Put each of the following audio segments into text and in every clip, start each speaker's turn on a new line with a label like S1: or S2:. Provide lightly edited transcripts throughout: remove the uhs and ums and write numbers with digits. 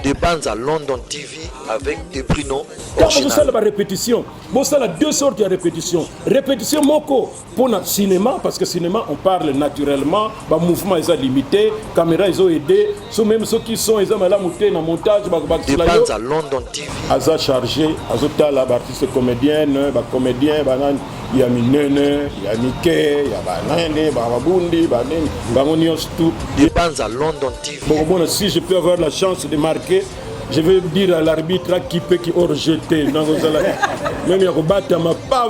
S1: De Banza London TV avec De Bruno.
S2: Ntango bozosala barépétition, bosala deux sortes ya répétition. Répétition moko mpona cinéma, parce que cinéma, on parle naturellement, bamouvement eza limité, caméra ezoaide so, même soki son eza malamu te, na montage
S1: De
S2: bakobakisela yo.
S1: Banza London TV.
S2: Aza chargé, azotala baartiste comédienne, bacomédien, banani ya minene, ya mike, ya banani, babundi, banini, bango nyonso tout.
S1: De Banza London TV.
S2: Bokomona, si je peux avoir la chance de marquer, je vais dire à l'arbitre qui peut qui hors jeté, nakozala même ya kobatama pa,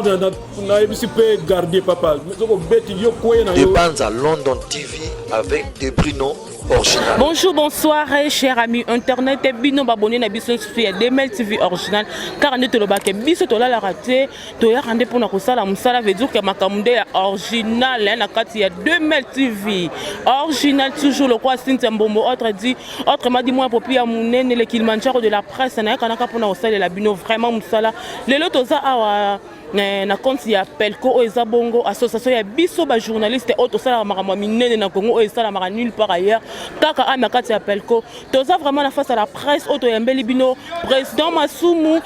S2: nayebisi mpe gardien: papa, soki obeti yo, kweye na
S1: De
S2: yo.
S1: Banza London TV avec De Bruno original.
S3: Bonjour, bonsoir, chers amis internet, bino babone na biso nyonso ya Demel TV original. Kaka nde tolobaka, biso tolalaka te, toyaka nde mpona kosala mosala, veut dire que makambo nde ya original na kati ya Demel TV original, toujours lokola Cynthia Mbombo, autre dit, autrement dit moi, popi ya monene, le Kilimanjaro de la presse. Nayakanaka mpona kosalela bino vraiment mosala. Lelo toza awa na compte ya Pelco, oyo eza bongo association ya biso bajournaliste oyo tosalaka makambo ya minene na Congo, oyo esalamaka nulle part ailleurs, kaka awa na kati ya Pelco. Toza vraiment na face à la presse oyo toyambeli bino président Masumu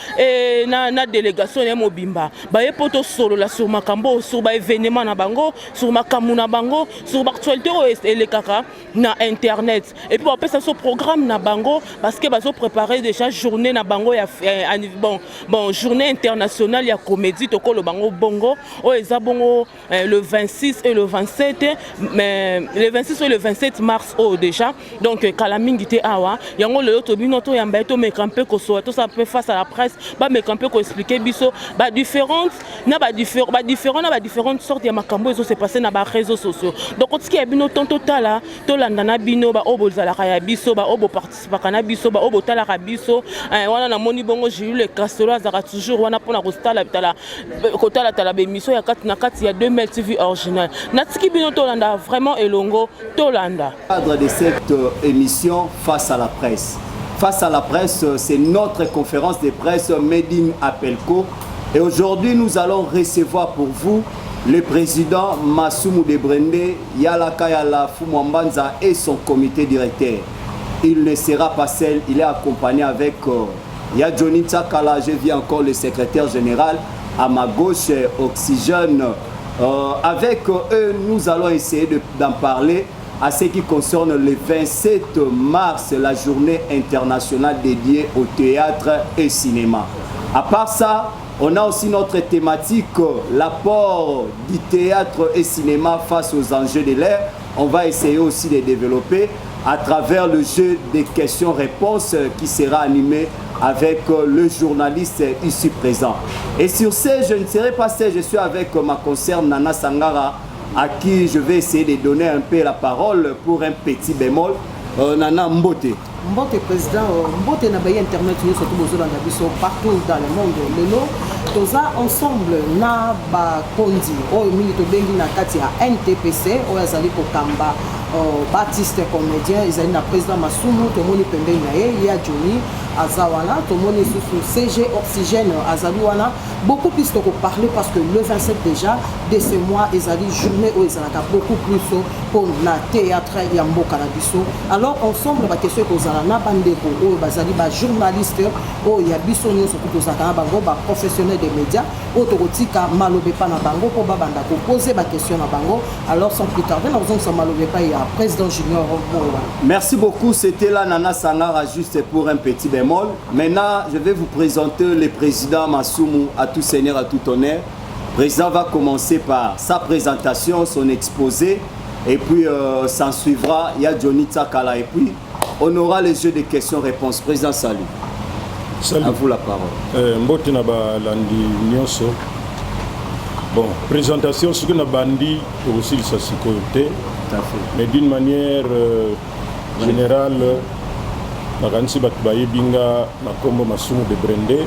S3: na délégation na ye mobimba. Baye mpo tosolola sur makambo oyo, sur baévénement na bango, sur makambo na bango, sur baactualité oyo elekaka na internet, et puis bapesa biso programme na bango, parce que bazopréparer déjà journée na bango ya bon, journée internationale ya comédie, tokoloba bango bongo, oyo eza bongo le 26 et le 27, mais le 26 et le 27 mars oyo déjà, donc kala mingi te awa. Yango lelo tobino toyamba ye, tomeka mpe kosola, tosala mpe face à la presse, bameka mpe koexpliquer biso badifférentes na badifférent na badifférentes sortes ya makambo ezo se passe na baréseaux sociaux. Donc otiki ya bino ton, totala, tolanda na bino baoyo bozalaka ya biso, baoyo boparticipaka na biso, baoyo botalaka biso wana. Namoni bongo Jules Le Castelo azalaka toujours wana mpona kotalatala kotalatala baémission ya kati na kati ya 2000 TV original. Natiki bino tolanda vraiment elongo, tolanda.
S4: Cadre de cette émission Face à la presse. Face à la presse, c'est notre conférence de presse Made in Apelco. Et aujourd'hui, nous allons recevoir pour vous le président Masumu de Brende, Yalaka Yala Fumwambanza et son comité directeur. Il ne sera pas seul, il est accompagné avec Ya Johnny Tsakala, je vis encore le secrétaire général, à ma gauche, Oxygène. Avec eux, nous allons essayer d'en parler à ce qui concerne le 27 mars, la journée internationale dédiée au théâtre et cinéma. À part ça, on a aussi notre thématique, l'apport du théâtre et cinéma face aux enjeux de l'ère. On va essayer aussi de développer à travers le jeu des questions-réponses qui sera animé avec le journaliste ici présent. Et sur ce, je ne serai pas seul, je suis avec ma consœur Nana Sangara, à qui je vais essayer de donner un peu la parole pour un petit bémol. Nana, mbote.
S5: Mbote président, mbote na baye internet nyonso to bozolanda biso partout dans le monde. Lelo toza ensemble na bakonzi oyo mingi tobengi na kati ya NTPC, oyo azali kokamba baartiste comédien. Ezali na président Masumu, tomoni pembeni na ye ya Johnny aza wana, tomoni lisusu CG Oxygène azali wana. Beaucoup plus tokoparler parce que le 27 déjà de ce mois ezali journée oyo ezalaka beaucoup plus mpo na théâtre ya mboka na biso. Alors ensemble, baquestion ekozala na bandeko oyo bazali bajournaliste oyo ya biso nyonso to tozalaka na bango, baprofessionnel des médias, oyo tokotika maloba epa na bango mpo babanda kopose baquestion na bango. Alors sans plus tarder, nakozongisa maloba epai ya président Junior Mowa.
S4: Merci beaucoup. C'était là Nana Sangara, juste pour un petit bémol. Maintenant, je vais vous présenter le président Masumu, à tout seigneur, à tout honneur. Le président va commencer par sa présentation, son exposé, et puis s'en suivra, il y a Johnny Tsakala, et puis on aura les jeux de questions-réponses. Président, salut.
S2: Salut.
S4: À vous la parole.
S2: Mbote na balandi nyonso. Bon, présentation, soki na bandi, tokosilisa sikoyo te.
S4: Tout à fait.
S2: Mais d'une manière générale, nakanisi bato bayebi nga na nkombo Masumu de Brende,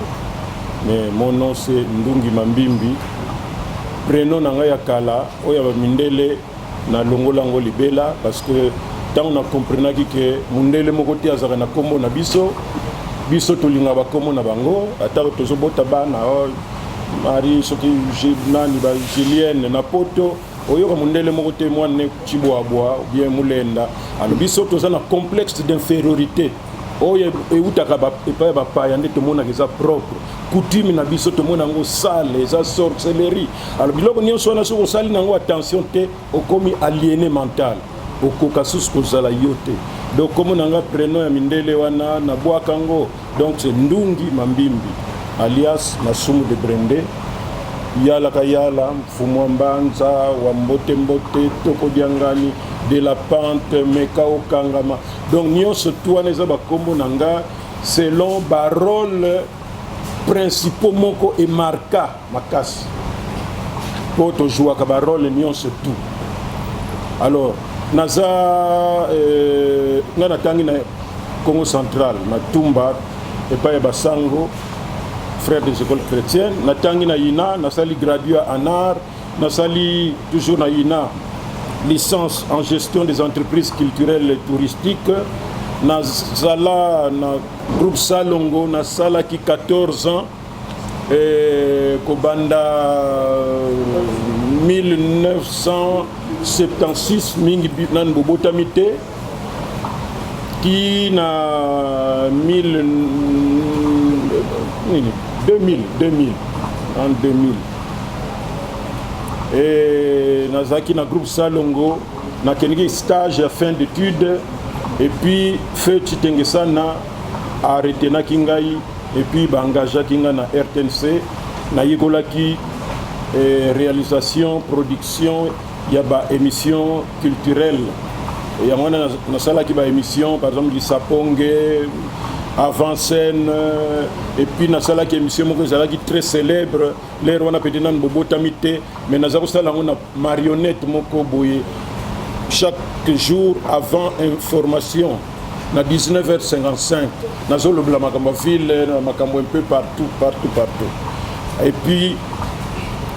S2: mais mon nom, c'est Ndungi Mambimbi. Prénom na ngai ya kala, oyo ya bamindele, nalongola yango libela, parce que ntango na comprenaki ke mundele moko te azalaka na nkombo na biso. Biso tolingaka bakombo na bango, ata tozobota bana, oh, Marie soki nani, ba Julienne na poto, oyoka mondele moko te mwana Cibwabwa ou bien Mulenda. Alors biso toza na complexe d'infériorité. Oyo eutaka epai ya bapaya nde tomonaka eza propre. Coutume na biso tomona yango sale, eza sorcellerie. Alors biloko nyonso wana, soki osali nango attention te, okomi aliéné mental, okoka susu kozala yo te. Donc kombo na nga, prénom ya mindele wana nabwaka yango. Donc c'est Ndungi Mambimbi, alias Masumu de Brende, yalaka yala, mfumu wa mbanza wa mbote mbote, tokodiangani de la pente, meka okangama. Donc nyonso tu wana eza bakombo na nga selon barôle principaux moko emarka makasi, mpo tozwaka barôle nyonso tu. Alors naza nga natangi na Congo Central, na Tumba, epai ya basango frère des écoles chrétiennes. Natangi na INA, nasali graduat en art, nasali toujours na INA licence en gestion des entreprises culturelles et touristiques. Nazala na groupe Salongo, nasalaki 14 ans, kobanda 1976, mingi nani bobotami te, ti na 1000 nini, 2000, 2000, en 2000. E nazalaki na groupe Salongo, nakendeki stage ya fin d'étude et puis feu Chitengesana aretenaki ngai et puis baengageaki ngai na RTNC. Nayekolaki réalisation, production ya baémission culturelle. Yango wana nasalaki baémission, par exemple Lisaponge, avant scène, et puis nasalaki émission moko ezalaki très célèbre l'heure wana, peut-être nanu bobotami te, mais naza kosala yango na marionnette moko boye chaque jour avant information na 19h55. Nazolobela makambo ya ville na makambo un peu partout, partout, partout. Et puis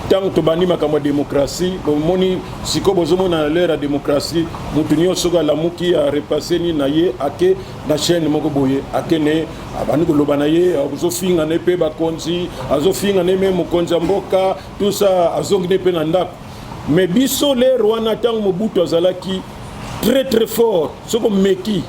S2: ntango tobandi makambo ya démocratie, bomoni sikoyo, bozomona na l'heure ya démocratie, motu nyonso soki alamuki, arepasse nini na ye, ake na chaîne moko boye, akende, abandi koloba na ye, azofinga ne mpe bakonzi, azofinga ne me mokonzi ya mboka, tout ça, azongi ne mpe na ndako. Mais biso l'heure wana, ntango Mobutu azalaki très très fort, soki omeki,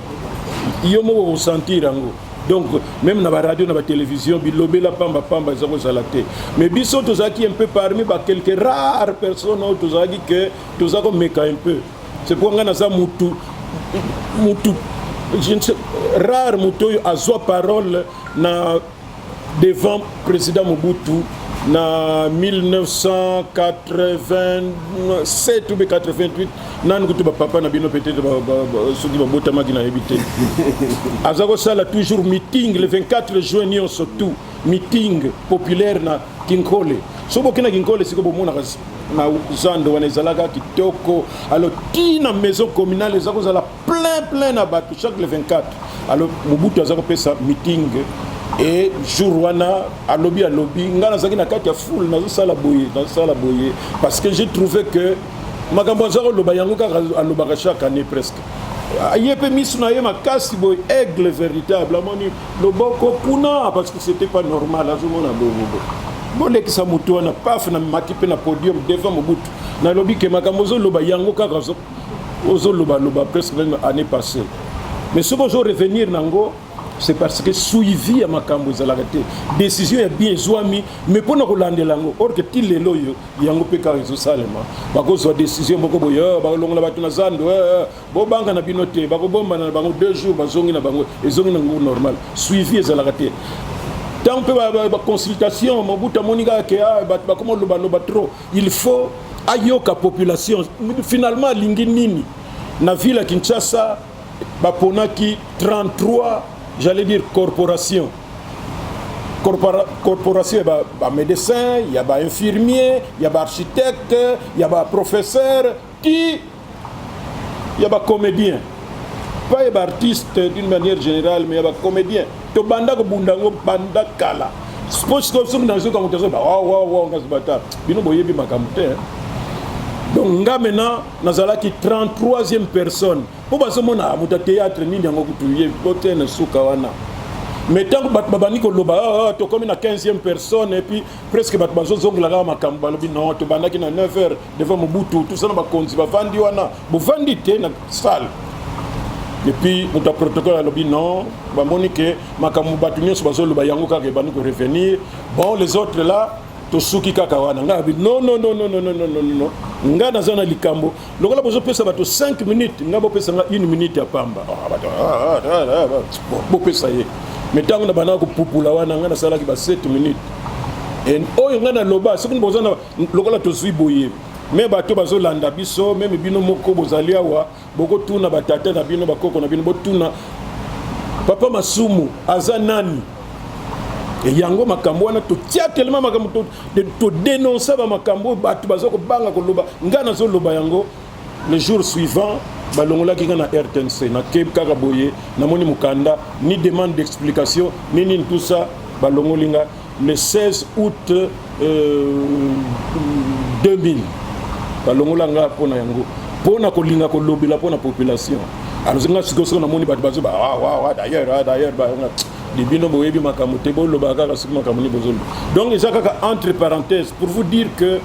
S2: yo moko kosentir yango. Donc même na baradio, na batélévision, bilobela pamba pamba eza kozala te. Mais biso tozalaki un peu parmi baquelques rares personnes oyo tozalaki ke toza komeka un peu. C'est pour ngai naza mutu, je ne sais, rare mutu oyo azwa parole na devant président Mobutu na 1987 ou 88. Nani kutu bapapa na bino peut-être soki babotamaki, nayebi te. Aza kosala toujours meeting le 24 juin nyonso, tout meeting populaire na Kinkole. Soki boke na Kinkole sikoyo, bomonaka na zando wana ezalaka kitoko. Alors ntina maison communale eza kozala plein plein na bato chaque le 24. Alors Mobutu aza kopesa meeting et jour wana alobi, alobi, ngai nazalaki na kati ya foule, nazosala boye, nazosala boye, parce que j'ai trouvé que makambo aza koloba yango kaka alobaka chaque année presque. Ye mpe miso na ye makasi boye, aigle véritable, amoni loboko kuna, parce que c'était pas normal. Azomona bobobo, bolekisa motu wana, paf, na mati mpe na podium devant Mobutu, nalobi ke makambo ozoloba yango kaka ozolobaloba presque même année passée. Mais soki ozo revenir nango, c'est parce que suivi ya makambo ezalaka te. Décision ya bien ezwami, mais mpona kolandela yango, or que ti lelo oyo yango mpe kaka ezosalema. Bakozwa décision moko boye, oh, bakolongola bato na zando, eh, eh, bobanga na bino te, bakobombana na bango 2 jours, bazongi na bango, ezongi nango normal. Suivi ezalaka te. Ntango mpe baconsultation, Mobutu amoni kaka ke ah, bato bakoma lobaloba trop, il faut ayoka population finalement alingi nini. Na ville ya Kinshasa baponaki 33, j'allais dire corporation, corporation ya bamédecin, ya bainfirmier, ya baarchitecte, ya baprofesseur, ti ya bacomédien, pas ya baartiste d'une manière générale, mais ya bacomédien. Tobanda kobunda yango banda kala. Po soki nazoka moto azoba wawawa, bata bino boyebi makambo te. Donc nga maintenant nazalaki 33e personne, mpo bazomona moto ya théâtre nini yango kutu ye bote na suka wana. Mais ntango bato babandi koloba, ah, ah, tokomi na 15e personne, et puis presque bato bazozongela kaka makambo, balobi non, tobandaki na 9 heures devant Mobutu, tosala bakonzi bavandi wana, bovandi te na salle. Et puis moto ya protocole alobi non, bamoni ke makambo bato nyonso bazoloba yango kaka ebandi korevenir. Bon, les autres là, tosuki kaka wana. Ngai abi non, non, non, non, non, non, non, non, non, ngai naza na likambo. Lokola bozopesa bato 5 minutes, ngai bopesa nga 1 minute ya pamba. Ah, bato, ah, ah, ah, ah, bon, bopesa ye. Mais ntango na bandaka kopupula wana, ngai nasalaki ba 7 minutes. Et oyo ngai naloba, soki boza na lokola tozwi boye, me bato bazolanda biso, même bino moko bozali awa, bokotuna batata na bino, bakoko na bino, botuna papa Masumu aza nani. E yango makambo wana totia tellement makambo, todénonça bamakambo oyo bato baza kobanga koloba. Ngai nazoloba yango. Le jour suivant, balongolaki nga na RTNC. Nakebi kaka boye, namoni mokanda, ni demande d'explication ni nini, tout ça. Balongoli nga le 16 août 2000. Balongola nga mpona yango, mpona kolinga kolobela mpona population. Alors nga sikoyo, soki namoni bato bazoba ah, d'ailleurs, ah, d'ailleurs, bino boyebi makambo te, bolobaka kaka soki makambo nini bozoloba. Donc eza kaka entre parenthèses pour vous dire que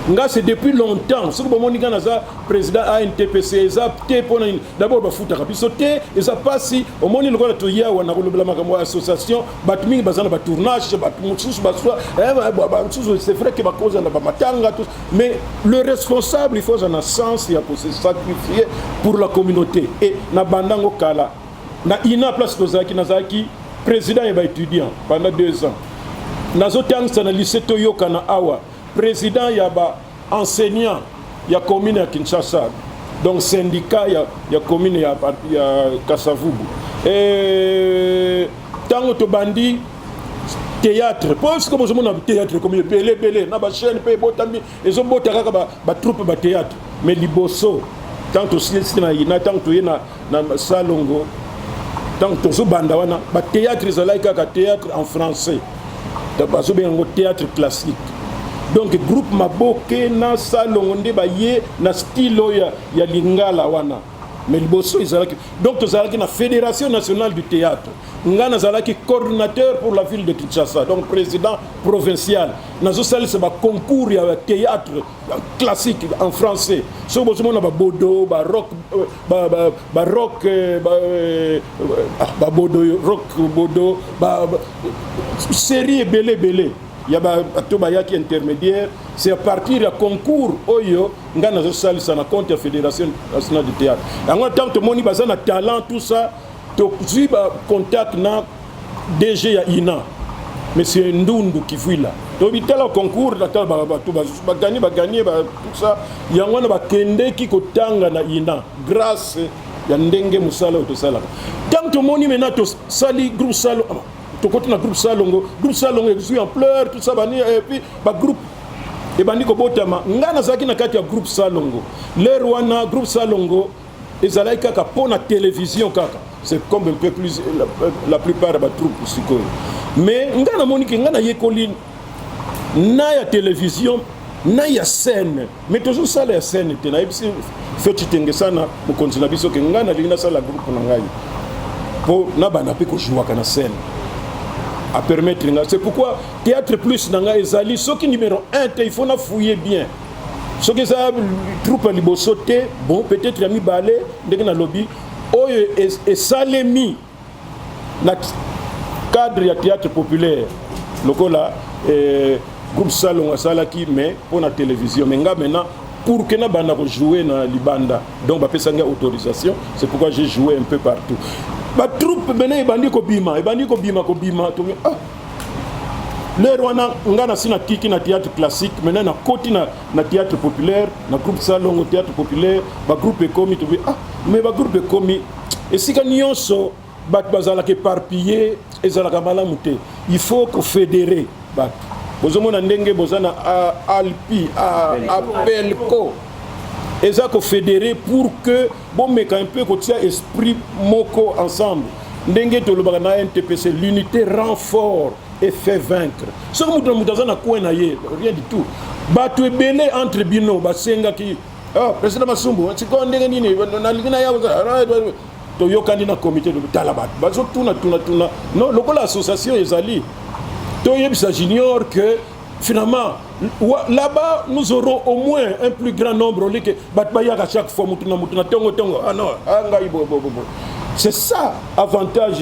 S2: nga, c'est depuis longtemps. Soki bomoni nga naza président ANTPC, eza te mpona nini. D'abord bafutaka biso te, eza mpasi. Omoni lokola toye awa na kolobela makambo ya association, bato mingi baza na batournage, bato mosusu baswa mosusu. C'est vrai que bakoza na bamatanga, tout, mais le responsable, il faut aza na sens ya kose sacrifier pour la communauté. Et na bandango kala na ina place tozalaki, nazalaki président ya baétudiant pendant 2 ans, nazotangisa na lycée Toyokana awa, président ya baenseignant ya commune ya Kinshasa, donc syndicat ya commune ya Kasavubu. Ntango tobandi théâtre, mpo sika bozomona théâtre ekomi ebele ebele na bachaîne mpe ebotami, ezobota kaka batroupe bathéâtre. Mais liboso, ntango tosilisi na ina, ntango toye na Salongo, ntango tozobanda wana, bathéâtre ezalaki kaka théâtre en français, bazobenga yango théâtre classique. Donc groupe Maboke na Salongo nde baye na style oyo ya lingala wana. Mais liboso ezalaki, donc tozalaki na Fédération nationale du théâtre. Nga nazalaki coordinateur pour la ville de Kinshasa, donc président provincial. Nazosalisa baconcours ya théâtre classique en français. Soki bozomona babodo, barock, barock, babodo, rock bodo, série ebele ebele ya bato bayaki intermédiaire, c'est à partir ya concours oyo ngai nazosalisa na compte ya Fédération nationale du théâtre. Yango ntango tomoni baza na talent, tout ça, tozwi bacontact na DG ya INA, monsieur Ndundu Kivuila. Toyebi tala concours, natala bato bagagner, bagagner, tout ça. Yango wana bakendeki kotanga na INA grâce ya ndenge mosala oyo tosalaka. Ntango tomoni maintenant tosali groupe Salo, tokoti na groupe Salongo, groupe Salongo ezwi ampleur, tout ça, bani, et puis bagroupe ebandi kobotama. Ngai nazalaki na kati ya groupe Salongo. L'heure wana, groupe Salongo ezalaki kaka mpo na télévision kaka, c'est comme un peu plus la plupart ya batroupe sikoyo. Mais ngai namoni ke ngai nayekoli na ya télévision na ya scène, mais tozosala ya scène te. Nayebisi Feti Tengesana, mokonzi na biso, ke ngai nalingi nasala groupe na ngai mpo nabanda mpe kozwwaka na scène. Apermettre nga. C'est pourquoi Théâtre Plus na ngai ezali soki numéro 1 te, il faut nafouiller bien. Soki eza troupe ya liboso te, bon, peut-être ya mibale. Ndenge nalobi, oyo esalemi na cadre ya théâtre populaire lokola groupe Salongo asalaki, mais mpo na télévision. Mais nga maintenant, pour que nabanda kojouer na libanda, donc bapesaki autorisation. C'est pourquoi j'ai joué un peu partout. Batroupe maintenant ebandi kobima, ebandi kobima, kobima. Ah, l'heure wana nga nasi natiki na théâtre classique, maintenant nakoti na théâtre populaire, na groupe Salongo théâtre populaire. Bagroupe ekomi, tobi ah, mais bagroupe ekomi esika nyonso, bato bazalaka éparpillé, ezalaka malamu te. Il faut kofédérer bato. Bozomona ndenge boza na alpi, APELCO, eza kofédérer pour que bomeka un peu kotia esprit moko ensemble. Ndenge tolobaka na NTPC, l'unité rend fort et fait vaincre. Soki moto na moto aza na coin na ye, rien du tout. Bato ebele entre bino basengaki: "Oh, président Masumbu, sikoyo ndenge nini? Nalingi na ya." Toyokani na comité, tala bato bazotuna tuna tuna. Non, lokola association ezali, toyebisa junior que finalement là-bas nous aurons au moins un plus grand nombre, au lieu que bato bayaka chaque fois mutu na mutu na tongo tongo. Ah non, ah ngai bo bo bo. C'est ça avantage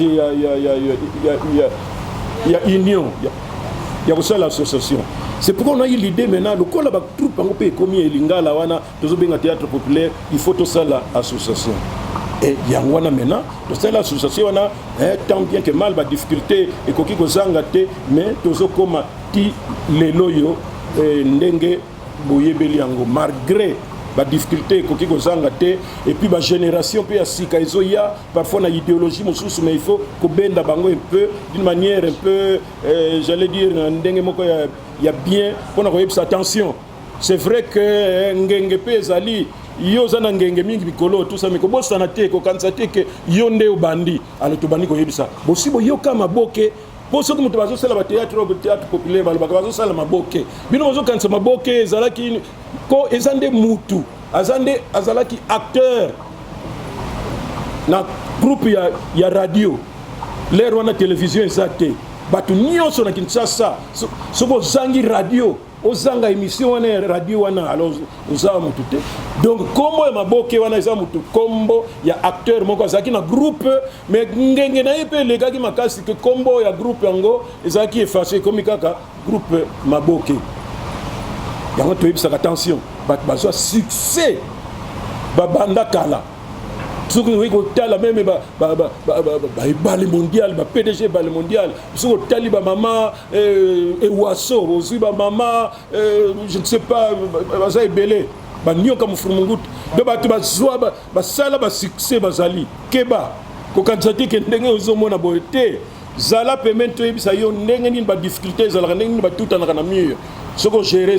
S2: ya union ya kosala association. C'est pourquoi on a eu l'idée maintenant, lokola batroupe yango mpe ekomi elingala wana tozobenga théâtre populaire, il faut tosala association. Et yango wana maintenant tosala association wana, tant bien que mal, badifficulté ekoki kozanga te, mais tozokóma ti lelo oyo ndenge boyebeli yango, malgré badifficulté ekoki kozanga te. Et puis bagénération mpe ya sika ezoya, parfois na idéologie mosusu, mais il faut kobenda bango un peu d'une manière un peu, j'allais dire, na ndenge moko ya bien, mpona koyebisa: attention, c'est vrai que ngenge mpe ezali, yo oza na ngenge mingi mikolo tosami, kobosana te, kokanisa te ke yo nde obandi. Alors tobandi koyebisa bosi boyoka maboke, mpo soki moto bazosala bathéâtre oyo, théâtre populaire, balobaka bazosala maboke. Bino bozokanisa maboke ezalaki ko eza nde mutu aza nde azalaki acteur na groupe ya radio. L'heure wana télévision eza te. Bato nyonso na Kinshasa, soki ozangi radio, ozanga émission wana ya radio wana, alors oza motu te. Donc nkombo ya maboke wana eza motu, nkombo ya acteur moko azalaki na groupe, mais ngenge na ye mpe elekaki makasi ke nkombo ya groupe yango ezalaki effacé, ekomi kaka groupe Maboke. Yango toyebisaka: attention, bato bazwa succès babanda kala. Soki okoki kotala même baebale mondial, ba PDG ebale mondial, soki otali bamama Ewaso, ozwi bamama, je ne sais pas, baza ebele, banyoka mofurumungutu. Do bato bazwa, basala basuccès, bazali keba. Kokanisa te ke ndenge ozomona boye te. Zala pembeni, toyebisa yo ndenge nini badifficulté ezalaka, ndenge nini batutanaka na mur soki ogérer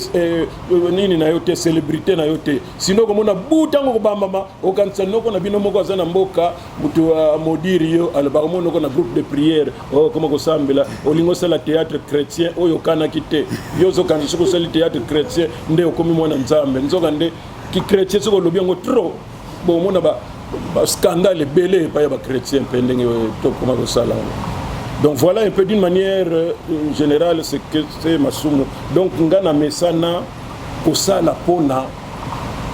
S2: nini na yo te, célébrité na yo te. Sinon komona bu ntango kobambama, okanisa noko na bino moko aza na mboka, moto amodiri yo, alobaka mo noko na groupe de prière, okoma kosambela, olingi osala théâtre chrétien oyo okanaki te. Yo ozokanisa soki osali théâtre chrétien nde okomi mwana Nzambe. Nzoka nde kichrétien, soki olobi yango trop, bomona bascandale ebele epai ya bachrétien mpe ndenge tokoma kosala yango. Donc voilà un peu d'une manière générale ce que c'est Masumu. Donc nga na mesana kosala mpona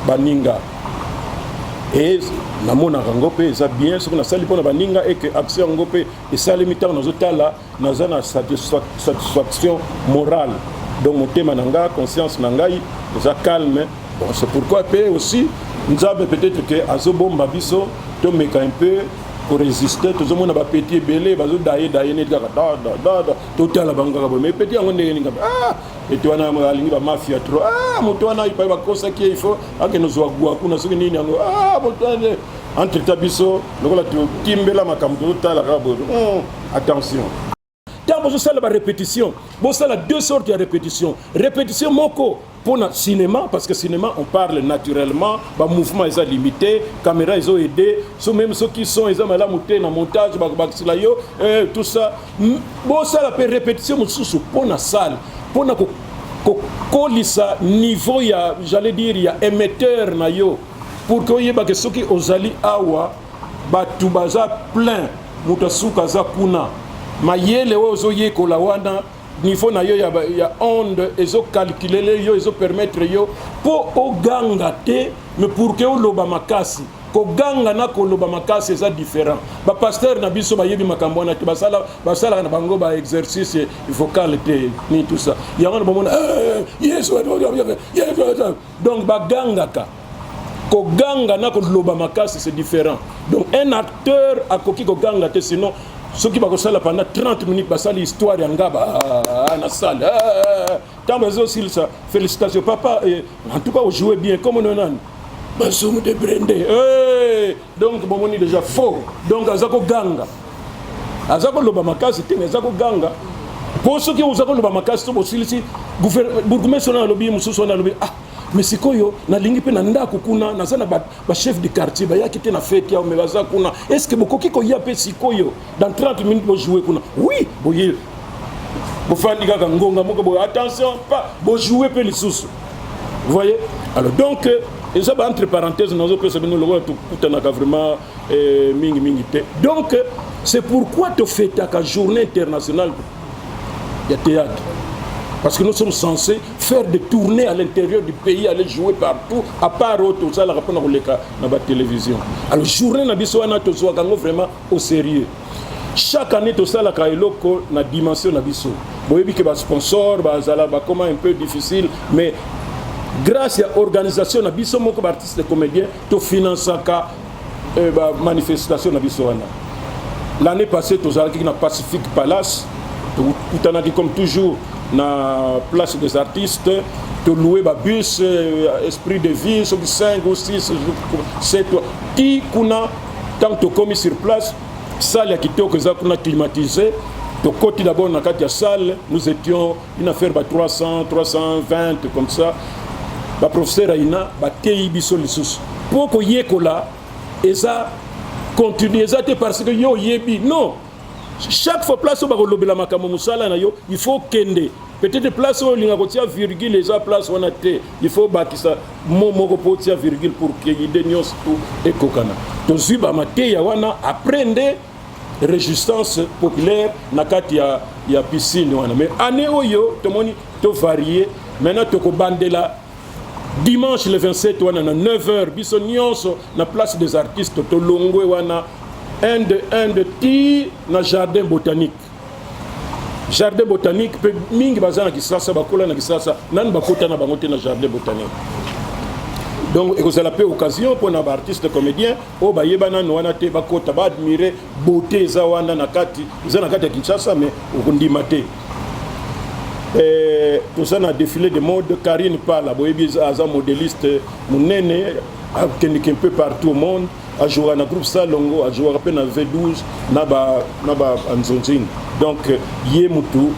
S2: baninga e namonaka yango mpe eza bien. Soki nasali mpona baninga e ke action yango mpe esalemi, ntango nazotala, naza na satisfaction morale. Donc motema na nga, conscience na ngai eza calme. Bon, c'est pourquoi mpe aussi Nzambe peut-être ke azobomba biso, tomeka un peu korésister. Tozomona bapetits ebele bazodaye daye neti kaka da da da, totala bango kaka boye, mais petit yango ndenge nini? Ah, ete wana alingi bamafia trop. Ah, moto wana ipai bakosaki ye, il faut akende ozwa gwa kuna soki nini yango. Ah, moto wana entre ta biso lokola totimbela makambo, tozotala kaka boye. Attention, ntango bozosala barépétition, bosala deux sortes ya répétition. Répétition moko mpona cinéma, parce que cinéma, on parle naturellement, bamouvement eza limité, caméra ezoaide so, même soki son eza malamu te, na montage bakobakisela yo, tout ça. Bosala mpe répétition mosusu mpona salle, mpona kokolisa niveau ya, j'allais dire, ya émetteur na yo, pour que oyebake soki ozali awa, bato baza plein, moto asuka aza kuna, mayele oyo ozoyekola wana, niveau na yo ya onde ezocalculer yo, ezopermettre yo mpo oganga te, mais pour que oloba makasi. Koganga na koloba makasi eza différent. Bapasteur na biso bayebi makambo wana te, basalaka na bango baexercice vocal te, ni tout ça. Yango na bamona Yesu, Yesu, donc bagangaka. Koganga na koloba makasi, c'est différent. Donc un acteur akoki koganga te, sinon soki bakosala pendant 30 minutes, basali histoire ya ngaba na salle, ntango bazosilisa: "Félicitation papa, en tout cas ojoue bien." Comme ono nani, Masumu de Brende. Hey! Donc bomoni déjà faux. Donc aza koganga, aza koloba makasi te, mais aza koganga, mpo soki oza koloba makasi to bosilisi, bourgmestre wana alobi, mosusu wana alobi: "Ah, mais sikoyo nalingi mpe na ndako kuna, naza na bachef de quartier, bayaki te na fête yao, mais baza kuna. Est ce que bokoki koya mpe sikoyo dans 30 minutes, bojoue kuna?" Oui, boye bofandi kaka ngonga moko boye, attention pa bojoue mpe lisusu. Vous voyez? Alors donc eza ba entre parenthèse nazopesa bino, lokola tokutanaka vraiment mingi mingi te. Donc c'est pourquoi tofetaka Journée internationale ya théâtre. Parce que nous sommes censés faire des tournées à l'intérieur du pays, aller jouer partout, à part oyo tosalaka mpona koleka na batélévision. Alors journée na biso wana, tozwaka yango vraiment au sérieux. Chaque année tosalaka eloko na dimension na biso. Boyebi ke basponsor bazala bakoma un peu difficile, mais grâce ya organisation na biso moko baartiste comédien, tofinansaka bamanifestation na biso wana. L'année passée, tozalaki na Pacifique Palace. Tokutanaki comme toujours na Place des Artistes, tolouer babus Esprit de Vie soki 5 ou 6, 7 ti kuna. Tant tokomi sur place, salle ya kitoko eza kuna, climatisé. Tokoti d'abord na kati ya salle, nous étions une affaire ba 300, 320 comme ça. Baprofesseur aina bateyi biso lisusu mpo koyekola eza continue, eza te parce que yo oyebi. Non, chaque fois place oyo bakolobela makambo mosala na yo, il faut kende. Peut-être place oyo olinga kotia virgule eza place wana te, il faut bakisa mo moko mpo otia virgule pour ke idée nyonso tu ekokana. Tozwi bamateya wana, après nde résistance populaire na kati ya piscine wana. Mais année oyo tomoni tovarie. Maintenant tokobandela dimanche le 27 wana na 9 heures, biso nyonso na Place des Artistes. Tolongwe wana 1 de 1 de ti na Jardin botanique. Jardin botanique mpe, mingi baza na Kisasa, bakola na Kisasa, nani bakota na bango te na Jardin botanique. Donc ekozala mpe occasion mpona baartiste comédien oyo bayeba nano wana te, bakota, baadmire beauté eza wana na kati. Eza na kati ya Kinshasa, mais okondima te. Toza na défilé de mode. Karine Pala, boyebi, aza modéliste monene, akendeki un peu partout au monde, ajouaka na groupe Salongo, ajouaka mpe na V12 na banzonzing. Donc ye mutu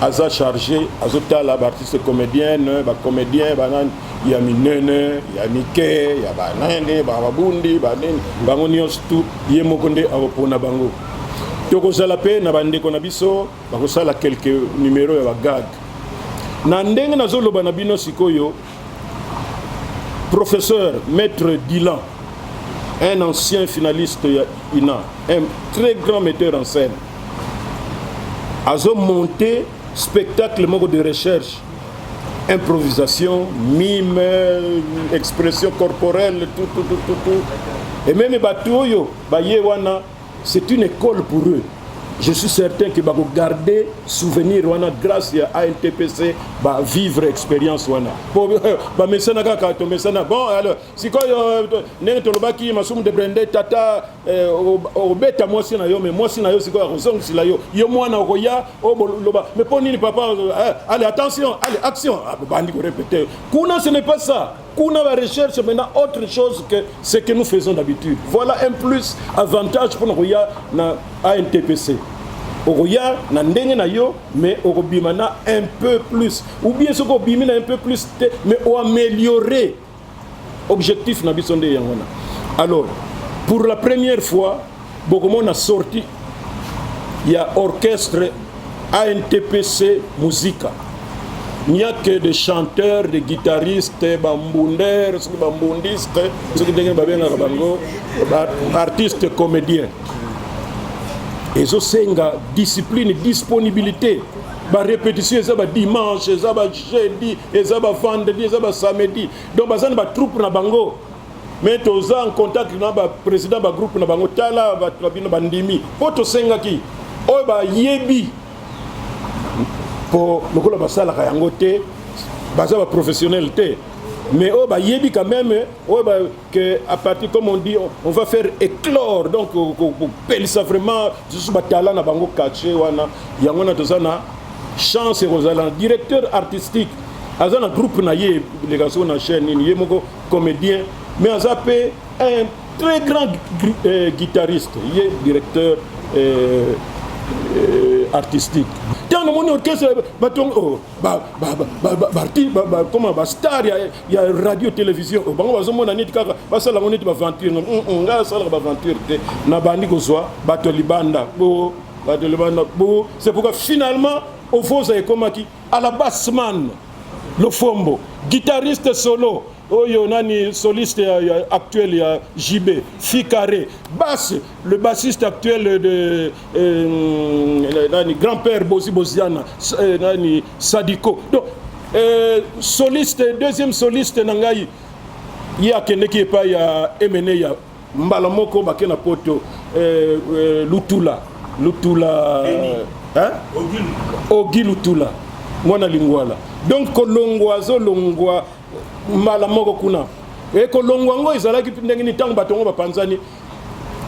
S2: aza chargé, azotala baartiste comédienne, bacomédien, banani ya minene, ya mike, ya banene, babundi, banini, bango nyonso tu ye moko nde akopona bango. Tokozala mpe na bandeko na biso bakosala quelques numéro ya bagag. Na ndenge nazoloba na bino sikoyo, professeur maître Dilan, un ancien finaliste ya INA, un très grand metteur en scène, azomonte spectacle moko de recherche, improvisation, mime, expression corporelle, tout, tout, tout, tout, tout. Et même bato oyo baye wana, c'est une école pour eux. Je suis certain que bakogarde souvenir wana grâce ya ANTPC, bavivre expérience wana po bamesana kaka tomesana. Bon, alors sikoyo, ndenge tolobaki, Masumu de Brende, tata obeta mwasi na yo, mais mwasi na yo sikoyo akozongisela yo. Yo mwana okoya oloba: "Mais mpo nini, papa?" "Allez, attention, allez, action." Bandi korépéter kuna. Ce n'est pas ça kuna, ba recherche maintenant autre chose que ce que nous faisons d'habitude. Voilà un plus avantage mpona koya na ANTPC: okoya na ndenge na yo, mais okobima na un peu plus, ou bien soki obimi na un peu plus te, mais oaméliorer. Objectif na biso nde yango wana. Alors pour la première fois bokomona sortie ya orchestre ANTPC Musica. Il n'y a que des chanteurs, des guitaristes, bambunders, soki bambundiste, soki ndenge babengaka bango, artiste comédien. Ezosenga discipline, disponibilité. Barépétition eza badimanche, eza bajeudi, eza bavendredi, eza basamedi. Donc baza na batroupe na bango, mais toza en contact na baprésident bagroupe na bango. Tala, bato na bino bandimi mpo tosengaki oyo bayebi, mpo lokola basalaka yango te, baza baprofessionnel te, mais oyo bayebi quand même, oyo que à partir, comme on dit, on va faire éclore, donc kopelisa vraiment lisusu batala na bango caché wana. Yango wana toza na chance ekozala na directeur artistique, aza na groupe na ye, eleka soko na chaîne nini, ye moko comédien, mais aza mpe un très grand guitariste, ye directeur artistique. Ntango namoni orchestre, bato oh, comment, bastar ya radio télévision, oh, bango bazomona neti kaka basala yango neti baventure. Ngai asalaka baventure te. Nabandi kozwa bato ya libanda bo, bato ya libanda bo. C'est pourquoi finalement ofosa ekomaki à la bassman Lofombo, guitariste solo. Oyo nani, soliste ya actuel ya JB, Ficarré, basse, le bassiste actuel de nani, grand-père Bozi Boziana, nani, Sadiko. Donc soliste, deuxième soliste na ngai, ye akendeki epai ya Emene ya mbala moko, bake na Poto, Lutula, Lutula, hein? Ogi Lutula, mwana Lingwala. Donc kolongwa, azolongwa mbala moko kuna. E kolongwa yango ezalaki ndenge nini? Ntango bato yango bapanzani,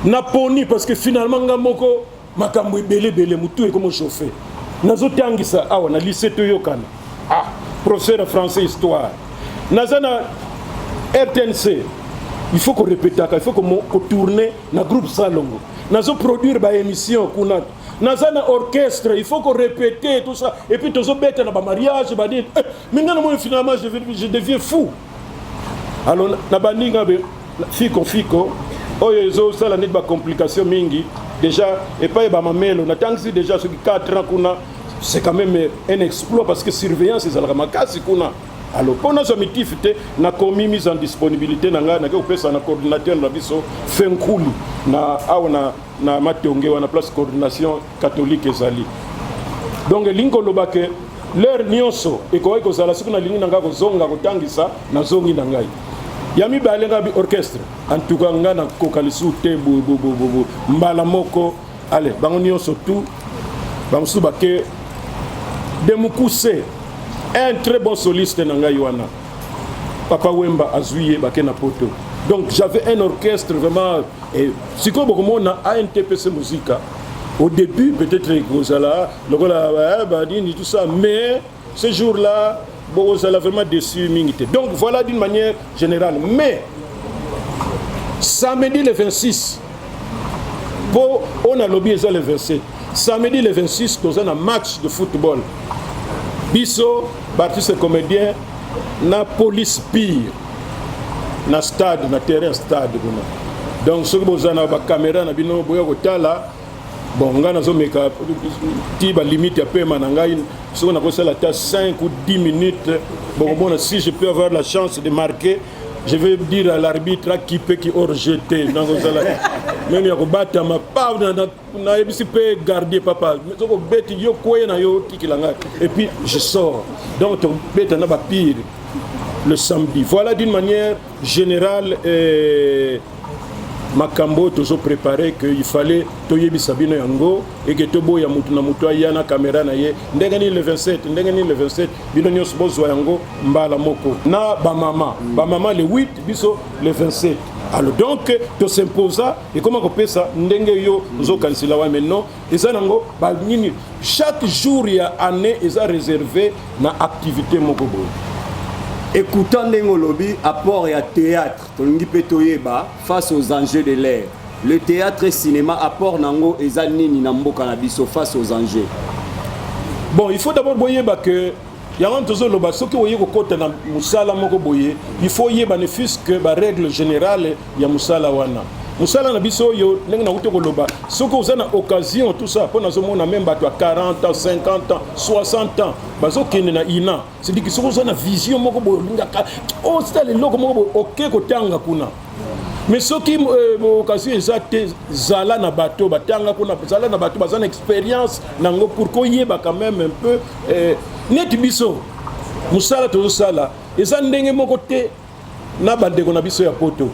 S2: naponi, parce que finalement nga moko makambo ebele ebele, motu ekomo chauffe. Nazotangisa awa na lycée Toyokana, ah, professeur ya français, histoire. Naza na RTNC, il faut korepetaka, il faut kotourner na groupe Salongo, nazoproduire baémission kuna. Naza na orchestre, il faut korépéter tout ça, et puis tozobeta na bamariage, banini. Eh, mais nga namoni finalement je deviens fou. Alors na bandinga be fiko fiko oyo ezosala neti bacomplication mingi. Déjà epai bamamelo, natangisi déjà soki 4 ans kuna, c'est quand même un exploit, parce que surveillance ezalaka makasi kuna. Alors mpo nazwa mitif te, nakomi mise en disponibilité na ngai, nake kopesa na coordinateur na biso Fenkuli na awa na Matonge wana, place coordination catholique ezali. Donc elingi koloba ke l'heure nyonso ekoki kozala, soki nalingi na ngai kozonga kotangisa, nazongi na ngai. Ya mibale, ngai orchestre, en tout cas ngai nakoka lisusu te boye. Mbala moko, ale bango nyonso tout, bamosusu bake de mokuse. Un très bon soliste na ngai wana, Papa Wemba azwi ye, bake na Poto. Donc j'avais un orchestre vraiment. Et sikoyo bokomona ANTPC Musica, au début peut-être ekozala lokola banini, tout ça, mais ce jour là bokozala vraiment déçu mingi te. Donc voilà d'une manière générale. Mais samedi le 26, mpo oyo nalobi eza le 27, samedi le 26 toza na match de football, biso baartiste comédien na Police Pire, na stade, na terrain stade kuna. Donc soki boza na bacaméra na bino, boya kotala. Bon, ngai nazomeka ti balimite ya pema na ngai. Soki nakosala ata 5 ou 10 minutes, bokomona. Si je peux avoir la chance de marquer, je vais dire à l'arbitre akipe ki hors-jeu te. Nakozala même ya kobatama pa, nayebisi mpe gardien: "Papa, soki obeti yo, kweye na yo, tikela ngai." Et puis je sors. Donc tobeta na bapire le samedi. Voilà d'une manière générale makambo oyo tozopréparer, que il fallait toyebisa bino yango, eke toboya mutu na mutu aya na caméra na ye. Ndenge nini le 27, ndenge nini le 27, bino nyonso bozwa yango mbala moko na bamama. Bamama le 8, biso le 27. Alors donc tosimposa, ekoma kopesa ndenge yo ozokanisela wa. Maintenant eza nango banini, chaque jour ya année eza réservé na activité moko boye.
S4: Écoutant ndenge olobi, apport ya théâtre, tolingi mpe toyeba, face aux enjeux de l'heure, le théâtre et cinéma, apport nango eza nini na mboka na biso face aux enjeux?
S2: Bon, il faut d'abord boyeba que yango tozoloba, soki oye kokɔta na mosala moko boye, il faut oyeba ne fût-ce que barègle générale ya mosala wana. Mosala na biso oyo, ndenge nakuti koloba, soki oza na occasion, tout ça, mpo nazomona même bato ya 40 ans, 50 ans, 60 ans bazokende na INA. C'est-à-dire que soki oza na vision moko boye, olingaka osala eloko moko boye, oke kotanga kuna. Mais soki occasion eza te, zala na bato batanga kuna, zala na bato baza na expérience nango, pour koyeba quand même un peu. Neti biso mosala tozosala eza ndenge moko te na bandeko na biso ya Poto.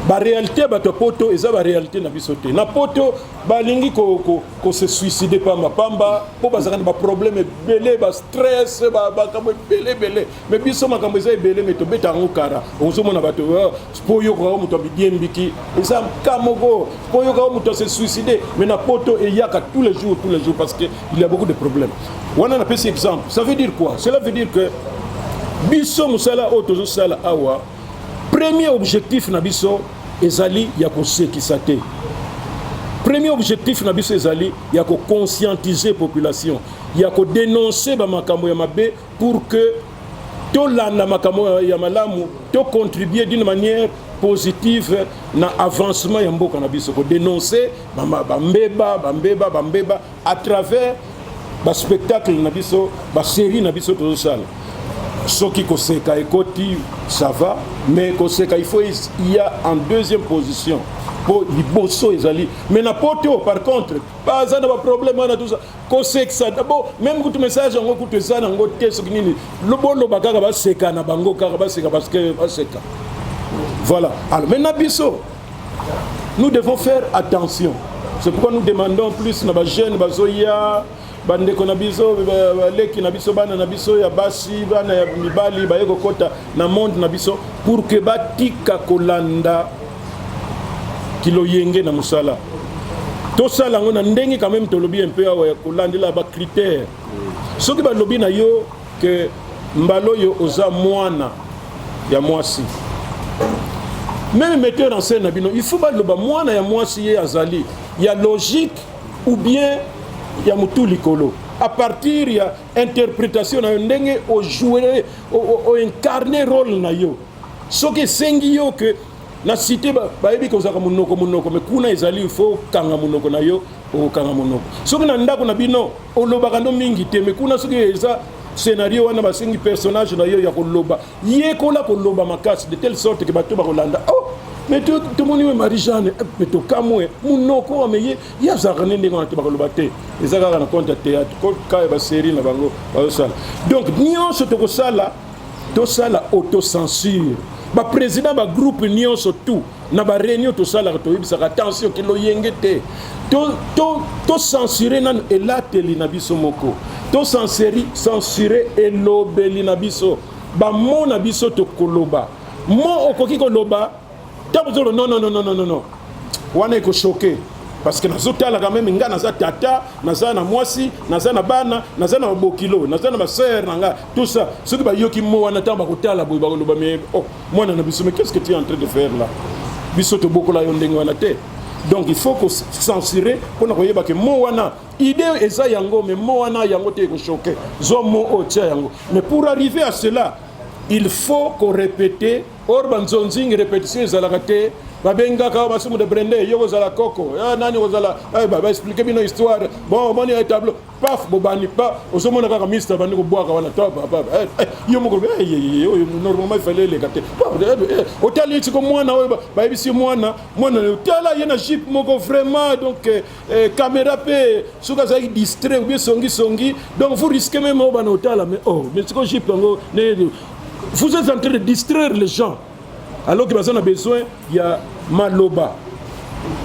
S2: Baréalité ya bato ya Poto eza baréalité na biso te. Na Poto balingi kose suicider pamba pamba, mpo bazalaka na baproblème ebele, bastress, makambo ebele ebele. Mais biso makambo eza ebele, mais tobeta yango kara. Ozomona bato mpo oyokaka moto abidiembiki, eza ka moko mpo oyokaka moto ase suicider. Mais na Poto eyaka tous les jours, tous les jours, parce que il y a beaucoup de problèmes wana. Napesi exemple. Ça veut dire quoi? Cela veut dire que biso mosala oyo tozosala awa, premier objectif na biso ezali ya kosekisa te. Premier objectif na biso ezali ya koconscientiser population, ya kodénoncer bamakambo ya mabe pour que tolanda makambo ya malamu, tocontribuer d'une manière positive na avancement ya mboka na biso, kodénoncer bambeba, bambeba, bambeba à travers baspectacle na biso, basérie na biso tozosala. Soki koseka ekoti, ça va, mais koseka, il faut il y a en deuxième position po liboso ezali. Mais na poto, par contre, baza na baproblème wana, tout ça, kosekisa d'abord. Même kutu message yango kutu eza nango te. Soki nini, boloba kaka, baseka na bango kaka, baseka parce que baseka, voilà. Alors maintenant, biso, nous devons faire attention. C'est pourquoi nous demandons plus na bajeune bazoya, bandeko na biso, baleki na biso, bana na biso ya basi, bana ya mibali baye kokɔta na monde na biso, pour que batika kolanda kiloyenge na mosala. Tosala yango na ndenge quand même tolobi un peu awa ya kolandela bacritère. Soki balobi na yo ke mbala oyo oza mwana ya mwasi, même metteur en scène na bino, il faut baloba mwana ya mwasi ye azali ya logique ou bien ya motu likolo, à partir ya interprétation na yo, ndenge ojoue, oincarne rôle na yo. Soki esengi yo ke na cité bayebi kozalaka monoko monoko, mais kuna ezali il faut okanga monoko na yo, okokanga monoko. Soki na ndako na bino olobaka ndo mingi te, mais kuna soki eza scénario wana basengi personnage na yo ya koloba, yekola koloba makasi, de telle sorte ke bato bakolanda: "Oh, mais tomoni we Marie Jeanne, mais tokamwe monoko mais ye azalaka nde ndenge wana te." Bakoloba te, eza kaka na compte ya théâtre kaka ya basérie na bango bazosala. Donc nyonso tokosala, tosala autocensure. Baprésident bagroupe nyonso, tout na baréunion tosalaka, toyebisaka: attention, kiloyenge te. Tocensurer nano elateli na biso moko, tocensurer elobeli na biso, bamo na biso tokoloba. Mo okoki koloba ntango ozolo: "Non, non, non, non, non, non, wana ekochoquer, parce que nazotala quand même, nga naza tata, naza na mwasi, naza na bana, naza na babokilo, naza na basœur na nga, tout ça. Soki bayoki mo wana, ntango bakotala boye, bakoloba: 'Mais oh, mwana na biso, mais qu'est ce que tu es en train de faire là? Biso tobokola yo ndenge wana te.' Donc il faut kocensurer mpona koyeba ke mo wana, idée eza yango, mais mo wana yango te, ekochoquer. Zwa mo oyo, tia yango." Mais pour arriver à cela, il faut korépéter. Or banzonzingi, répétition ezalaka te. Babengaka Masumu de Brende, yo kozala koko nani, kozala baexpliquer bino histoire. Bon, omoni tableau, paf, bobani pa, ozomona kaka mister bandi kobwaka wana, yo moko oyo normalement ifale eleka te. Otali siko mwana oyo bayebisi mwana, mwana tala ye na jupe moko vraiment. Donc caméra mpe soki azalaki distrait ou bien songisongi, donc vous risquez même oyo bana otala: "Mais oh, mais siko jupe yango." Vous êtes en train de distraire les gens alors que baza na besoin ya maloba.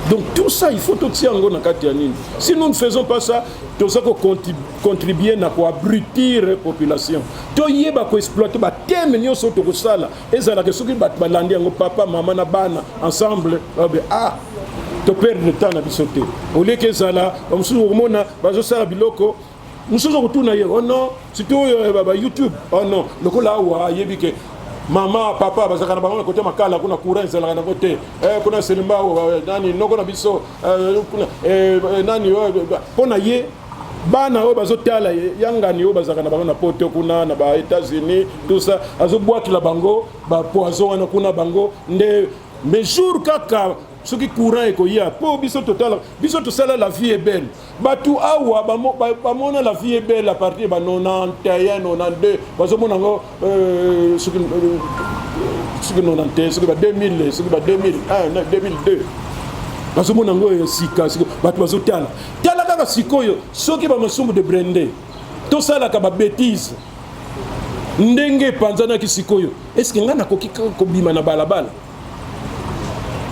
S2: Donc tout ça, il faut totia yango na kati ya nini. Si nous ne faisons pas ça, toza kocontribuer na koabrutir population. Toyeba koexploiter bathème nyonso tokosala, ezalaka soki bato balandi yango, papa, mama na bana ensemble, babe: "Ah, toperdre temps na biso te." Oleki ezala bamosusu okomona bazosala biloko mosusu, okotuna ye: "Oh non, surtout oyo ba YouTube, oh non." Lokola awa ayebi ke mama, papa bazalaka na bango na kote makala kuna, courant ezalaka nango te kuna selemba nani noko na biso kuna nani. Mpo na ye, bana oyo bazotala yangani oyo bazalaka na bango na poto kuna na ba États-Unis, tout ça, azobwakila bango bapoison wana kuna bango nde. Mais jour kaka soki courant ekoya, mpo biso totala, biso tosala La vie est belle, bato awa bamona La vie est belle à partir ba 91, 92, bazomona yango soki 91, soki ba 2000, soki ba 2001, 2002, bazomona yango sika. Bato bazotala tala kaka sikoyo. Soki bamasumu de Brende tosalaka babêtises ndenge epanzanaki sikoyo, est-ce ngai nakoki kobima na balabala?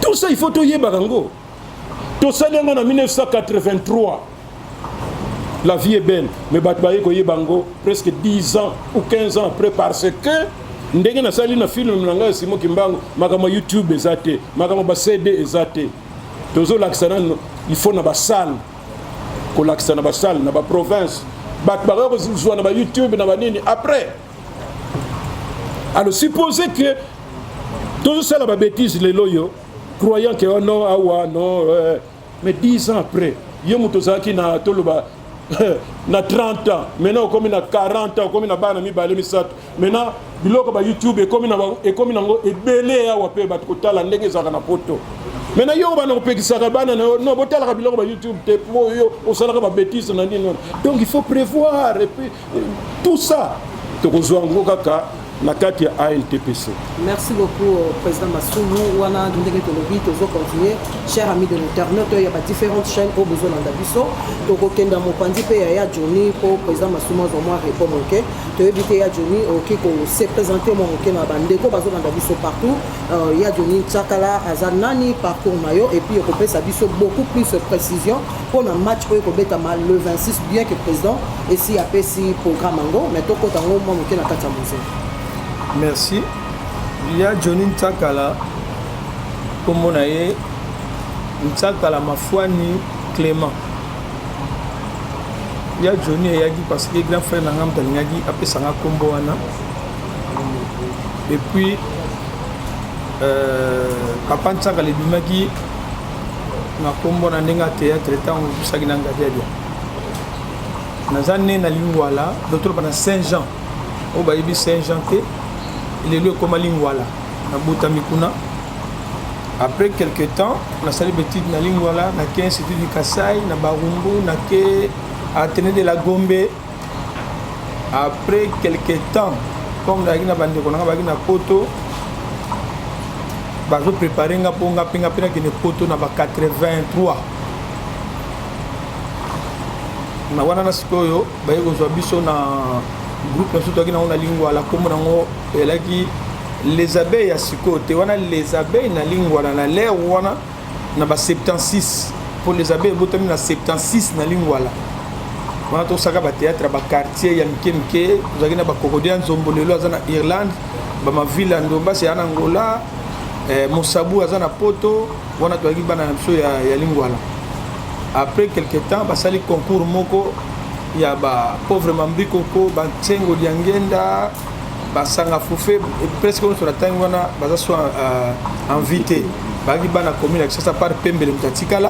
S2: Tout ça, il faut toyebaka yango. Tosali yango na 1983, La vie est belle, mais bato baye koyeba yango presque 10 ans ou 15 ans après, parce que ndenge nasali na film na ngai ya Simo Kimbangu, makambo ya YouTube eza te, makambo ba CD eza te. Tozolakisa nano, il faut na basalle, kolakisa na basalle na baprovince. Bato bakoya kozwa na bayoutube na banini après. Alors supposez que tozosala babêtises lelo oyo, croyant que oh non, awa non, mais 10 ans après, yo moto ozalaki na, toloba, na 30 ans, maintenant okomi na 40 ans, okomi na bana mibale, misato. Maintenant biloko ba YouTube ekomi nango ebele awa mpe bato kotala ndenge ezalaka na poto. Maintenant yo bana kopekisaka bana na yo: "Non, botalaka biloko ba YouTube te," po yo osalaka babêtises na nini wana. Donc il faut prévoir et puis tout ça. Tokozwa yango kaka na kati ya ANTPC.
S5: Merci beaucoup président Masumu. Wana ndenge tolobi, tozo continuer, cher ami de l'internet oyo ya ba différentes chaînes oyo bozolanda biso. Tokokenda mopanzi mpe ya ya Johnny mpo président Masumu azwa mwa repos moke. Toyebi te, ya Johnny, okoki kose présenter mwa moke na bandeko bazolanda biso partout? Ya Johnny Ntsakala aza nani, parcours na yo, et puis ekopesa biso beaucoup plus précision mpona match oyo ekobetama le 26, bien que président esi apesi programme yango, mais tokota yango mwa moke na kati ya musée.
S6: Merci. Ya Johnny Ntsakala, nkombo na ye Ntsakala Mafwani Clément. Ya Johnny eyaki parce que grand frère na nga moto alingaki apesanga nkombo wana. Et puis papa Ntsakala ebimaki na nkombo na ndenge ya théâtre ntango tosaki na Ngadiadia. Naza ne na Lingwala, toloba na Saint Jean. Oyo bayebi Saint Jean te, lelo ekóma Lingwala. Nabotami kuna. Après quelque temps, nasali petite na Lingwala, nake Institut du Kasai na Barumbu, nake Athénée de la Gombe. Après quelque temps, comme nazalaki na bandeko na nga bazalaki na Poto, bazoprépare nga mpo nga mpe nakende Poto na ba 83. Na wana na sikoyo baye kozwa biso na groupe na biso toyaki nango na Lingwala. Nkombo nango elaki Les Abeilles ya sikoyo te, wana Les Abeilles na Lingwala na l'heure wana na ba 76, mpo Les Abeilles ebotami na 76 na Lingwala. Wana tosaka bathéâtre ya baquartier ya mike mike. Tozalaki na bakokodi ya Nzombo, lelo aza na Irlande, bamavile ya Ndombasi aza na Ngola, Mosabu aza na Poto. Wana tozalaki bana na biso ya Lingwala. Après quelque temps, basali concours moko ya bapauvre Mambrikoko, Bantsengo Diangenda, basanga fufe, presque nyonso na ntango wana baza so en vie te. Bazalaki bana commune ya Kinshasa par Pembele, moto atikala.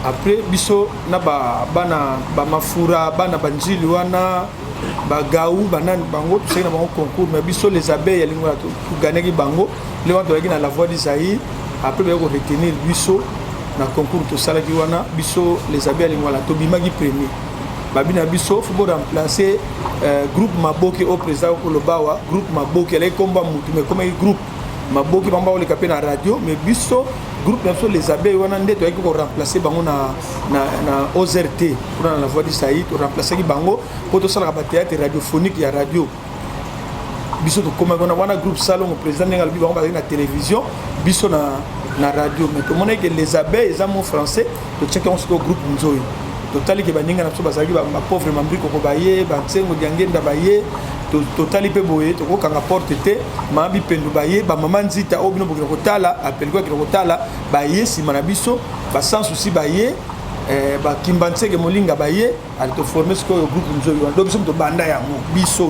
S6: Après biso na bana bamafura, bana banjili wana, bagau, banani, bango tosali na bango concours. Mais biso Les Abeilles ya Lingwala togagnaki bango. Nde wana tozalaki na La Voix du Zaïre. Après bayaki koretenir biso na concours tosalaki wana. Biso Les Abeilles ya Lingwala tobimaki premier. Babi na biso faut boremplacer groupe Maboke oyo président koloba awa. Groupe Maboke alaki komba mutu, mais ekomaki groupe Maboke, bango bakoleka mpe na radio. Mais biso, groupe na biso Les Abeilles wana nde toyaki koremplacer bango na OZRT kuna na La Voix du Zaïre. Toremplaçaki bango mpo tosalaka bathéâtre radiophonique ya radio. Biso tokomaki wana wana groupe Salongo, président ndenge alobi, bango bazalaki na télévision, biso na radio. Mais tomonaki ke Les Abeilles eza mot français, totiaki yango sikoyo groupe Nzoi. Totali ke baninga na biso bazalaki bapauvre Mambrikoko baye, Bantsengo Diangenda baye. Totali mpe boye, tokokanga porte te. Mama Bipendu baye, bamama Nzita oyo bino bokende kotala, apeliko akende kotala, baye nsima na biso, baSans Souci baye, bakimba Ntseke Molinga baye. Ale toforme sikoyo groupe Nzoi wana. Do biso tobanda yango, biso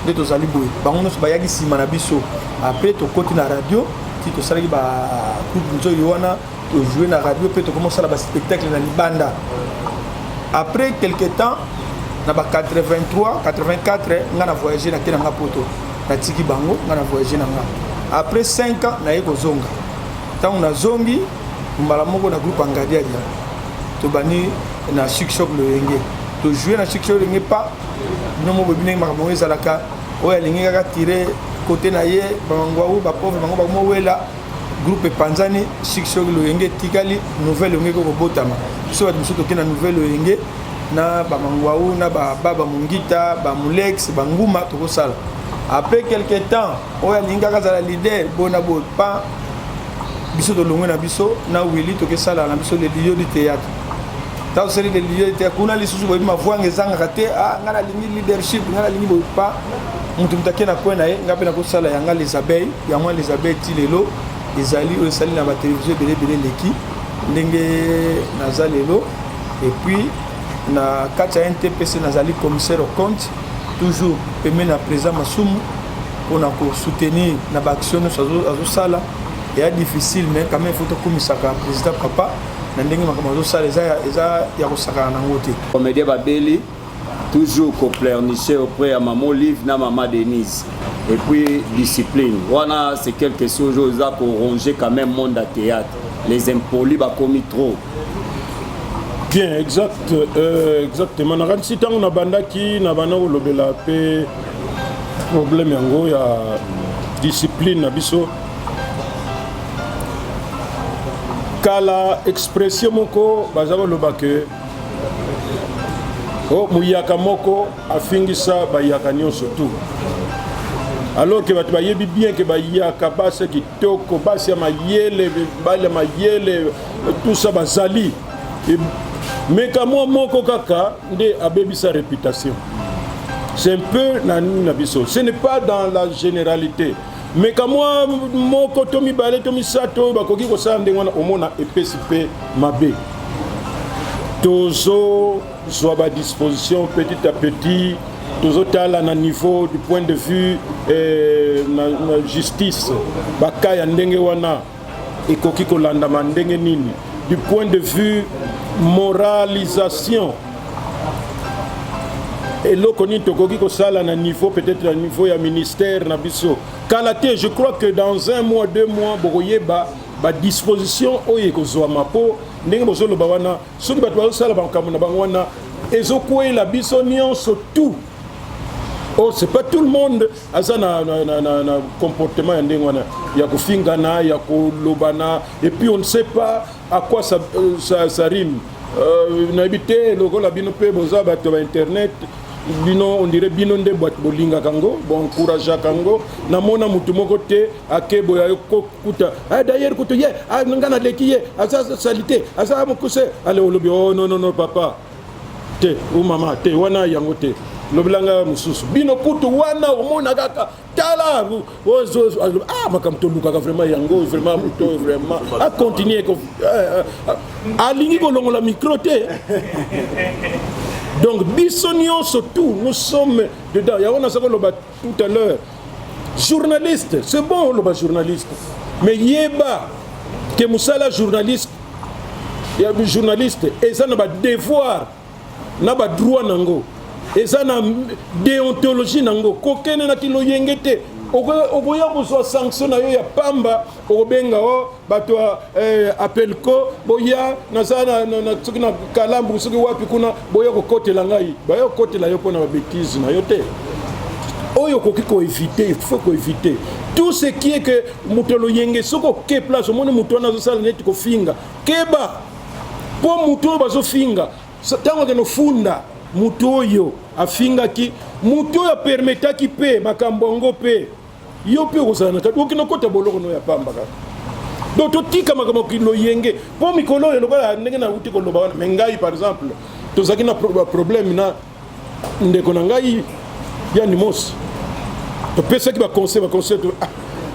S6: nde tozali boye, bango nyonso bayaki nsima na biso. Après tokoti na radio ti tosalaki bagroupe Nzoi wana, tojoue na radio mpe tokoma kosala baspectacle na libanda. Après quelque temps, na ba 83 84, nga na voyage, nake na nga Poto, natiki bango, nga na voyage na nga. Après 5 ans, naye kozonga. Ntango nazongi, mbala moko na groupe Angadiadia, tobandi na Chic Choc Loyenge, tojoue na Chic Choc Loyenge. Pa bino mo boyebi ndenge makambo yango ezalaka. Oyo alingi kaka tire kote na ye, bamangwau, bapauvre, bango bakomowela. Groupe epanzani, Chic Choc Loyenge etikali, Nouvelle Loyenge ekokobotama. Biso bato mosusu tokei na Nouvelle Loyenge na bamangwau, na bababa Mongita, bamulex, banguma, tokosala. Après quelque temps, oyo alingi kaka azala leader boye na boye, pa biso tolongwe na biso na Willi, tokesala na biso Le Lion du Théâtre. Ntango tosali Le Lion du Théâtre, kuna lisusu boyebi mavwanga ezangaka te. Ah, ngai nalingi leadership, ngai nalingi boye. Pa moto ake na coin na ye, ngai mpe nakosala yanga Les Abeilles. Yango Les Abeilles ti lelo ezali oyo esali na batelevizio ebele ebele eleki ndenge naza lelo. Et puis na kati ya NTPC, nazali commissaire au compte, toujours pembeni na président Masumu mpona kosoutenir na baaction nyonso azosala. Eya difficile, mais quand même faut tokumisaka président papa na ndenge makambo azosala eza ya kosakana nango te.
S4: Comédien babeli toujours kopleurnicher auprès ya mama Olive na mama Denise. Et puis discipline wana, c'est quelque chose oyo eza koronger quand même monde ya théâtre. Les impolis bakomi trop.
S2: Bien, exact, exactement. Nakanisi ntango nabandaki na banda kolobela mpe Problème yango ya discipline na biso. Kala expression moko baza koloba ke oh, muyaka moko afingisa bayaka nyonso tout, alors ke bato bayebi bien ke bayaka basi ya kitoko, basi ya mayele, mibali ya mayele, tout ça bazali. Meka mwa moko kaka nde abebisa réputation. C'est un peu na nini na biso, ce n'est pas dans la généralité. Meka mwa moko to mibale to misato oyo bakoki kosala ndenge wana, omona epesi mpe mabe. Tozozwa badisposition petit à petit, tozotala na niveau du point de vue na justice, baka ya ndenge wana ekoki kolandama ndenge nini, du point de vue moralisation, eloko nini tokoki kosala na niveau, peut-être na niveau ya ministère na biso. Kala te, je crois que dans un mois, 2 mois, bokoyeba badisposition oyo ekozwama, mpo ndenge bozoloba wana, soki bato bazosala makambo na bango wana, ezokweyela biso nyonso tout. Or c'est pas tout le monde aza na comportement ya ndenge wana ya kofingana, ya kolobana. Et puis on ne sait pas à quoi ça rime. Nayebi te, lokola bino mpe boza bato ya internet, bino on dirait bino nde bato bolingaka yango, boencourageaka yango. Namona motu moko te ake boye akokuta: ah, d'ailleurs kutu ye, ah, nga naleki ye, aza sali te, aza mokuse. Ale olobi: oh non, non, non, papa te ou mama te, wana yango te, lobelanga mosusu. Bino kutu wana omona kaka tala, ah, makambo tolukaka vraiment yango, vraiment moto oyo vraiment acontinue, alingi kolongola micro te. Donc biso nyonso tout, nous sommes dedans. Yango naza koloba tout à l'heure, journaliste, c'est bon oloba journaliste, mais yeba ke mosala journaliste ya journaliste eza na badevoir na badroit nango, eza na déontologie nango. Kokende na kiloyenge te, okoya kozwa sanction na yo ya pamba. Okobenga o bato ya Apelco, boya, naza soki na Kalambu, soki wapi kuna, boya kokotela ngai. Baya kokotela yo mpona babêtises na yo te. Oyo okoki koéviter, il faut koéviter tout ce qui est que moto loyenge. Soki oke place, omoni moto wana azosala neti kofinga, keba, mpo moto oyo bazofinga, ntango akende ofunda moto oyo afingaki, moto oyo apermetaki mpe makambo yango, mpe yo mpe okozala na kati, okende okota boloko no ya pamba kaka. Donc totika makambo loyenge, mpo mikolo oyo lokola ndenge nauti koloba wana. Me ngai par exemple, tozalaki na problème na ndeko na ngai Yani Mosi, topesaki baconseil, baconseil, ah,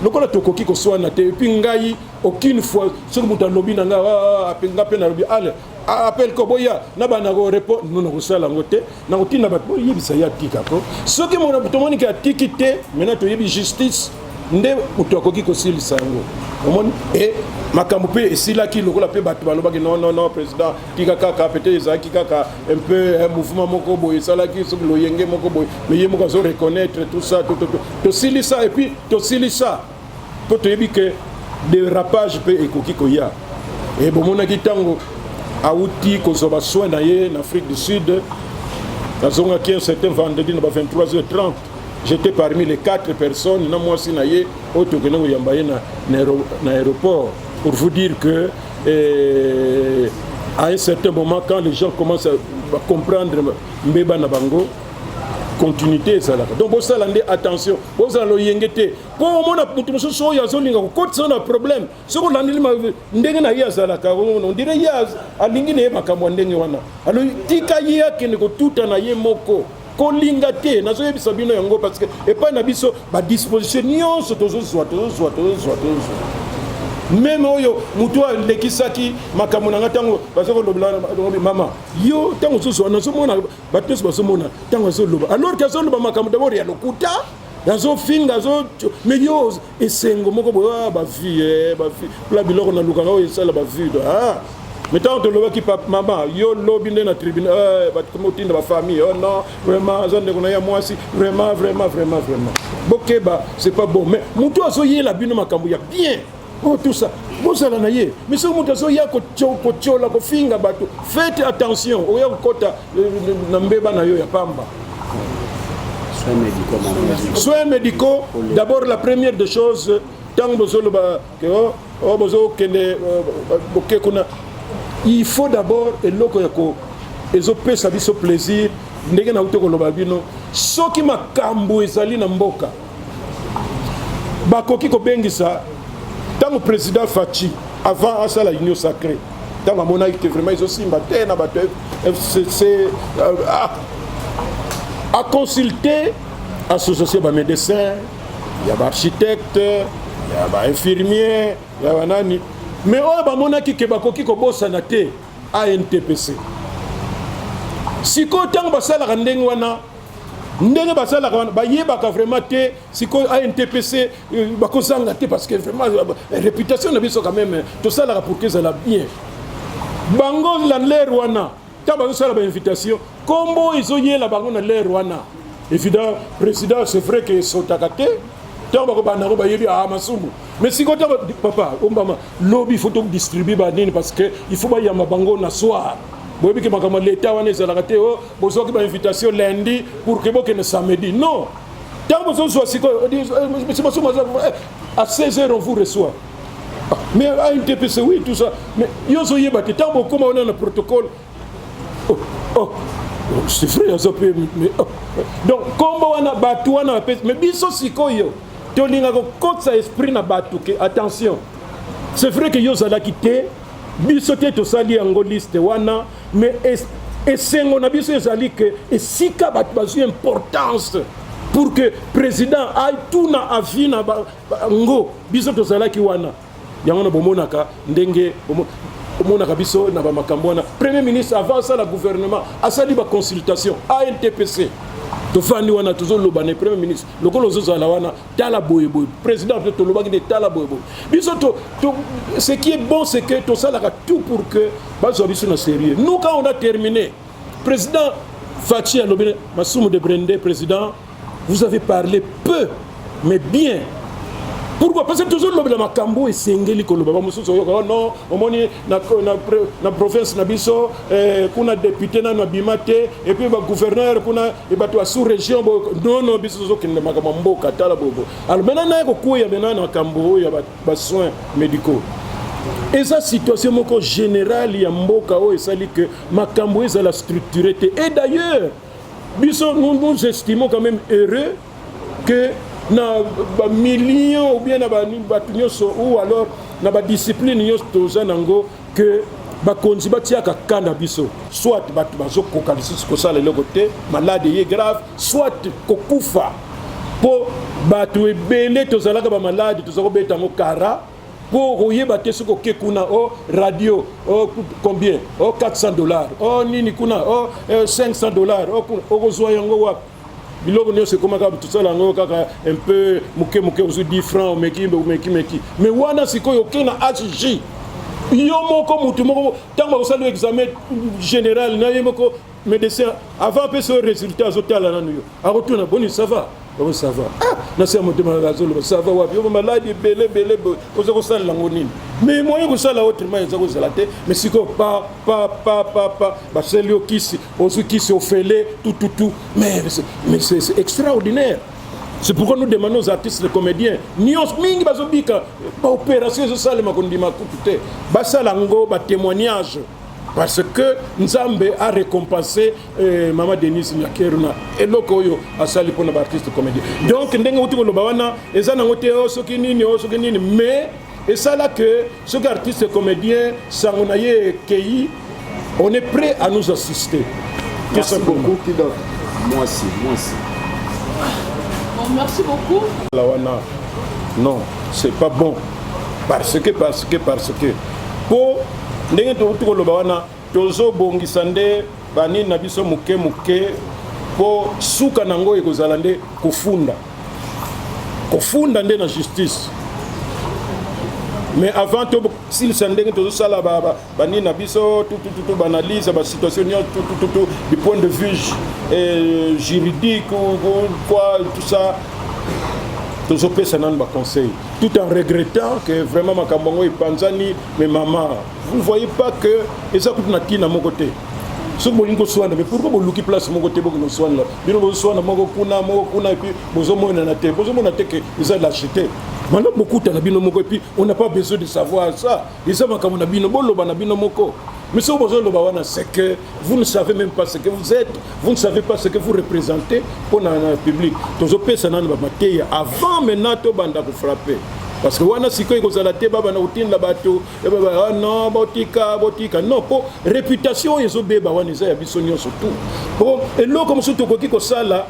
S2: lokola tokoki koswana te. Et puis ngai, aucune fois soki moto alobi na ngai, ah, nga mpe nalobi: ale, appel ko, boya na bana korépondre. No, nakosala yango te. Nakotinda bato boyebisa ye atika ko. Soki tomoni ke atiki te, maintenant toyebi justice nde moto akoki kosilisa yango. Omoni e makambo mpe esilaki lokola mpe bato balobaki: non, non, non, président, tika kaka. Peut-être ezalaki kaka un peu un mouvement moko boye esalaki, soki loyenge moko boye, mais ye moko azo reconnaître tout ça. Tosilisa et puis tosilisa, mpo toyebi ke dérapage mpe ekoki koya. E bomonaki ntango awuti kozwa basoin na ye na Afrique du Sud, azongaki un certain vendredi na ba 23h30. J'étais parmi les quatre personnes na mwasi na ye oyo tokende koyamba ye na aéroport. Pour vous dire que à un certain moment, quand les gens commencent à comprendre mbeba na bango, continuité ezalaka. Donc bosala nde attention, bozala loyenge te, mpo omona moto mosusu oyo azolinga kokotisa na problème. Soki olandeli ndenge na ye azalaka, on dirait ye alingi na ye makambo ya ndenge wana. Alors tika ye akende kotuta na ye moko, kolinga te. Nazoyebisa bino yango parce que epai na biso badisposition nyonso tozozwa, tozozwa, tozozwa, tozozwa. Même oyo motu alekisaki makambo na nga, ntango baza kolobela mama yo, ntango ozozwa, nazomona bato nyonso bazomona ntango azoloba, alors ke azoloba makambo d'abord ya lokuta, azofinga, azo, mais yo esengo moko boye: ah, bavie bavie pla biloko nalukaka oyo esala bavie. Ah, mais ntango tolobaki: mama yo, lobi nde na tribunal, bato otinda bafamille: oh non, vraiment aza ndeko na ye mwasi, vraiment, vraiment, vraiment, vraiment. Bokeba, c'est pas bon. Mais motu azoyela bino makambo ya bien, oh, tout ça, bozala na ye. Mais soki moto azoya kotiola, kofinga bato, faites attention, oya kokota na mbeba na yo ya pamba. Soins médicaux, d'abord la première des choses, ntango bozoloba ke oh, oh, bozokende boke kuna, il faut d'abord eloko ya ko ezopesa biso plaisir. Ndenge nauti koloba bino, soki makambo ezali na mboka, bakoki kobengisa. Ntango président Fatshi, avant asala Union sacrée, ntango amonaki ke vraiment ezosimba te na bato FCC, ah, aconsulte association ya bamédecin, ya baarchitecte, ya bainfirmier, ya banani, mais oyo bamonaki ke bakoki kobosana te ANTPC. Sikoyo ntango basalaka ndenge wana, ndenge basalaka wana, bayebaka vraiment te. Sikoyo ANTPC bakozanga te, parce que vraiment réputation na biso quand même tosalaka pour que ezala bien. Bango na l'heure wana, ntango bazosala bainvitation, kombo ezoyela bango na l'heure wana, évident président, c'est vrai que esotaka te. Ntango bakobanda yango, bayebi ah Masumu. Mais sikoyo ntango papa ombama lobi, il faut todistribue banini, parce que il faut bayamba bango na soir. Boyebi ke makambo ya leta wana ezalaka te o bozwaki bainvitation lundi pour ke bokende samedi. Non, ntango bozozwa sikoyo, monsieur Masumu, à 16 heures on vous reçoit. Ah, mais ANTPC, oui, tout ça, mais yo ozoyeba te. Ntango bokóma wana na protocole, oh, oh, c'est vrai, aza mpe, mais oh. Donc kombo wana, bato wana bapesi. Mais biso sikoyo tolingaka kokotisa esprit na bato ke attention, c'est vrai ke yo ozalaki te, biso te tosali yango liste wana, mais esengo na biso ezali ke esika bato bazwi importance pour que président atuna avis na bango, biso tozalaki wana. Yango na bomonaka ndenge omonaka biso na bamakambo wana. Premier ministre, avant asala gouvernement, asali baconsultation ANTPC. Tofandi wana, tozoloba na premier ministre: lokola ozozala wana, tala boye boye. Président mpe tolobaki nde tala boye boye. Biso to, ce qui est bon, c'est que tosalaka tout pour que bazwa biso na sérieux. Nous, quand on a terminé, président Fatshi alobi: Masumu de Brende, président, vous avez parlé peu mais bien. Pourquoi? Parce que tozolobela makambo esengeli koloba. Bamosusu oyoka: oh non, omoni na province na biso kuna député nano abima te, et puis bagouverneur kuna, bato ya sous région. Non, non, biso tozokende makambo ya mboka, tala bobo. Alors maintenant naye kokwea maintenant na makambo oyo ya basoins médicaux. Eza situation moko générale ya mboka oyo esali ke makambo ezala structuré te. Et d'ailleurs biso, nous nous estimons quand même heureux que na bamillion ou bien na bato nyonso ou alors na badiscipline nyonso toza nango, ke bakonzi batiaka ka na biso, soit bato bazokoka lisusu kosala eloko te, malade ye grave, soit kokufa. Mpo bato ebele tozalaka bamalade, toza kobeta yango kara mpo koyeba te soki oke kuna o radio o combien, o 400 dollars, o nini kuna, o 500 dollars, okozwa yango wapi? Biloko nyonso ekomaka, tosala yango kaka un peu moke moke, ozwi 10 francs, omeki, omeki, meki. Mais wana sikoyo oke na HJ, yo moko, mutu moko, ntango bakosala examen général na ye moko médecin, avant apesa yo résultat, azotala nanu yo, akotuna: boni, ça va? Oh, ça va. Ah, na se ya motema azoloba: ça va wapi? Yo maladi ebele ebele, oza kosalela yango nini? Mais moyen kosala autrement eza kozala te. Mais sikoyo pa pa pa pa pa, basali yo kisi, ozwi kisi ofele tututu. Mais c'est extraordinaire. C'est pourquoi nous demandons aux artistes, les comédiens nyonso mingi bazobika baopération ezosalema, kondima kutu te, basala yango batémoignage, parce que Nzambe a récompensé mama Denise Nyakeru na eloko oyo asali mpona baartiste comédien. Donc ndenge uti koloba wana, eza nango te o soki nini, o soki nini, mais esala ke soki artiste comédien sango na ye ekei, on est prêt à nous assister.
S4: Merci beaucoup. Qui d'autre? Moi aussi, moi aussi.
S3: Bon, merci beaucoup.
S2: La wana, non, c'est pas bon, parce que parce que parce que po ndenge touti koloba wana, tozobongisa nde banini na biso moke moke, mpo suka nango ekozala nde kofunda, kofunda nde na justice. Mais avant tosilisa ndenge tozosala banini na biso tutututu, baanalyse basituation nyonso tutututu du point de vue juridique ou quoi, tout ça, tozopesa nanu baconseil, tout en regrettant que vraiment makambo yango epanzani. Mais mama, vous ne voyez pas que eza kutu na ntina moko te? Soki bolingi koswana, mais pourquoi boluki place moko te bokende koswanela? Bino bozoswana moko kuna, moko kuna, et puis bozomonana te, bozomona te ke eza lâcheté. Maintenant bokutana bino moko, et puis on n'a pas besoin de savoir ça. Eza makambo na bino, boloba na bino moko. Mais soki bozoloba wana, c'est que vous ne savez même pas ce que vous êtes, vous ne savez pas ce que vous représentez mpona na public. Tozopesa nano bamateya avant maintenant tobanda kofrapper, parce que wana sikoyo ekozala te babanda kotinda bato: "Ah non, botika, botika." Non, mpo réputation oyo ezobeba wana eza ya biso nyonso tu. Po eloko mosusu tokoki kosala,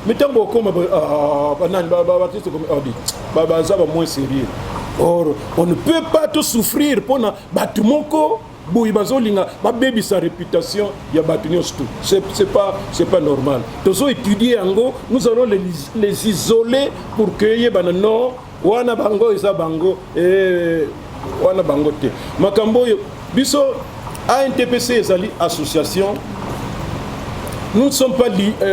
S2: mais ntango okoma banani, baartiste baza bamoins sérieux. Or on ne peut pas tout souffrir mpona bato moko boye bazolinga babebisa réputation ya bato nyonso tu. C'est pas normal. Tozo étudier yango, nous allons les isoler pour que yebana non, wana bango eza bango, wana bango te. Makambo oyo biso ANTPC ezali association, nous ne sommes pas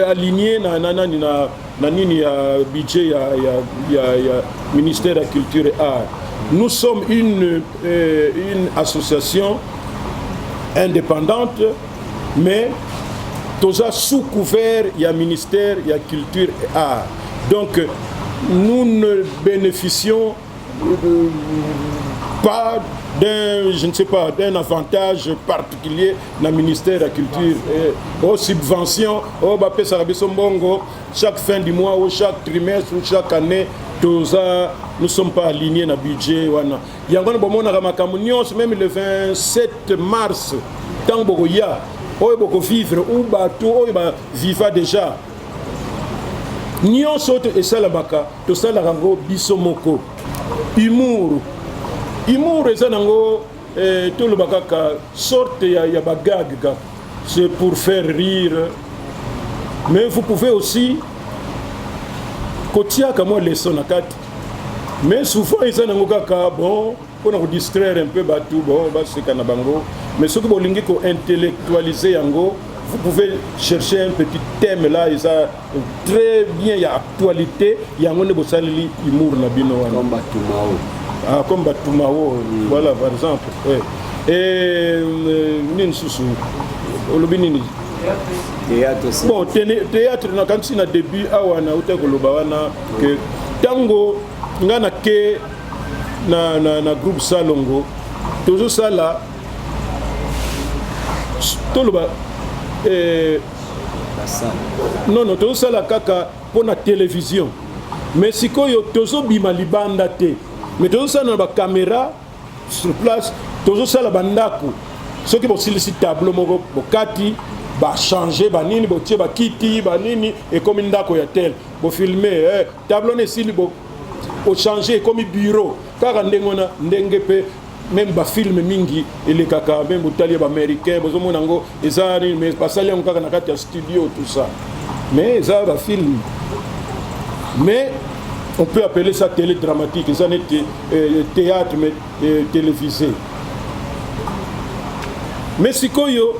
S2: alignés na nani, na nini ya budget ya ministère ya Culture et Art. Nous sommes une association indépendante, mais toza sous couvert ya ministère ya Culture et Art. Donc nous ne bénéficions pas d'un, je ne sais pas, d'un avantage particulier dans le ministère de la Culture. Aux subventions, au bapesaka biso mbongo chaque fin du mois ou chaque trimestre ou chaque année, toza, nous ne sommes pas alignés na budget wana. Yango wana bomonaka makambo nyonso, même le 27 mars, ntango bokoya, oyo bokovivre ou bato oyo baviva déjà, nyonso oyo esalamaka, tosalaka yango biso moko. Humour, humour eza nango toloba kaka sorte ya bagag kaka, c'est pour faire rire, mais vous pouvez aussi kotiaka mwa leçon na kati. Mais souvent eza nango kaka bon mpona kodistraire un peu bato, bon, baseka na bango. Mais soki bolingi kointellectualiser yango, vous pouvez chercher un petit thème là, eza très bien ya actualité, yango nde bosaleli humour na bino wana.
S4: Comme batumao.
S2: Ah, comme batumao, voilà, par exemple, ouais. Et nini susu olobi nini?
S4: Théâtre aussi.
S2: Bon, théâtre, nakanisi na début awa nauta koloba wana ke ntango nga nake na groupe Salongo, tozosala, toloba
S4: Basala.
S2: Non, tozosala kaka mpo na télévision, mais sikoyo tozobima libanda te, mais tozosala na bacaméra sur place. Tozosala bandako, soki bosilisi tableau moko, bokati, bachange banini, botie bakiti banini, ekomi ndako ya tel. Bofilme tableau na esili, ochange, ekomi bureau. Kaka ndenge wana, ndenge mpe même bafilm mingi elekaka, même botali ya baaméricain, bozomona yango eza nini, mais basali yango kaka na kati ya studio, tout ça, mais eza bafilm. Mais on peut appeler ça télé dramatique, eza neti théâtre, mais télévisé. Mais sikoyo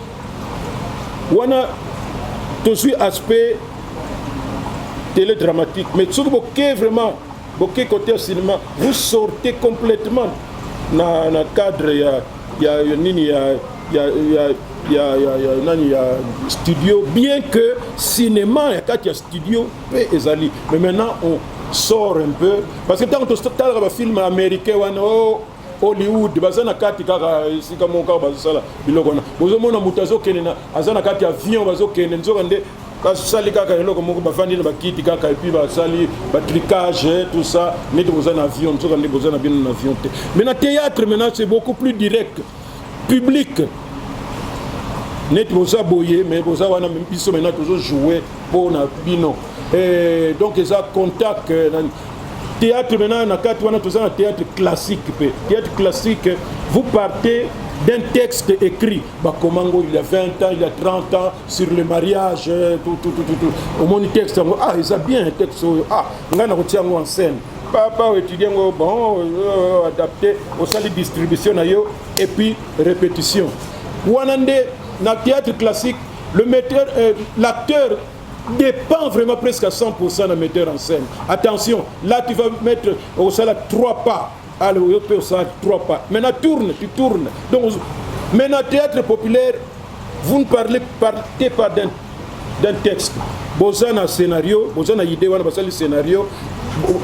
S2: wana tozwi aspect télé dramatique, mais soki boke vraiment, boke côté ya cinéma, vous sortez complètement na cadre ya nini, ya nani, ya studio, bien que cinéma ya kati ya studio mpe ezali. Mais maintenant on sort un peu, parce que ntango totalaka bafilm américain wana, oh, Hollywood, baza na kati kaka esika moko kaka bazosala biloko wana. Bozomona moto azokende na, aza na kati ya avion, bazokende, nzoka nde basali kaka eloko moko, bafandi na bakiti kaka, et puis basali batrucage, tout ça, neti boza na avion, nzoka nde boza na bino na avion te. Mais na théâtre maintenant, c'est beaucoup plus direct, public, neti boza boye, mais boza wana, biso maintenant tozojouer mpo na bino. Donc eza contact théâtre. Maintenant na kati wana toza na théâtre classique mpe. Théâtre classique, vous partez d'un texte écrit, bakomango il y a 20 ans, il y a 30 ans, sur le mariage, tout, tout, tout, tout, tout. Omoni texte yango, ah, eza bien texte oyo, ah, ngai nakotia yango en scène. Papa oétudie yango, bon, adapté, osali distribution na yo et puis répétition. Wana nde na théâtre classique, le metteur, l'acteur dépend vraiment presque à 100% d'un metteur en scène. Attention, là tu vas mettre au salle trois pas. Allez, au salle trois pas. Maintenant tourne, tu tournes. Donc, maintenant théâtre populaire, Vous ne parlez partez pas d'un texte. Boza na scénario, boza na idée wana basali scénario,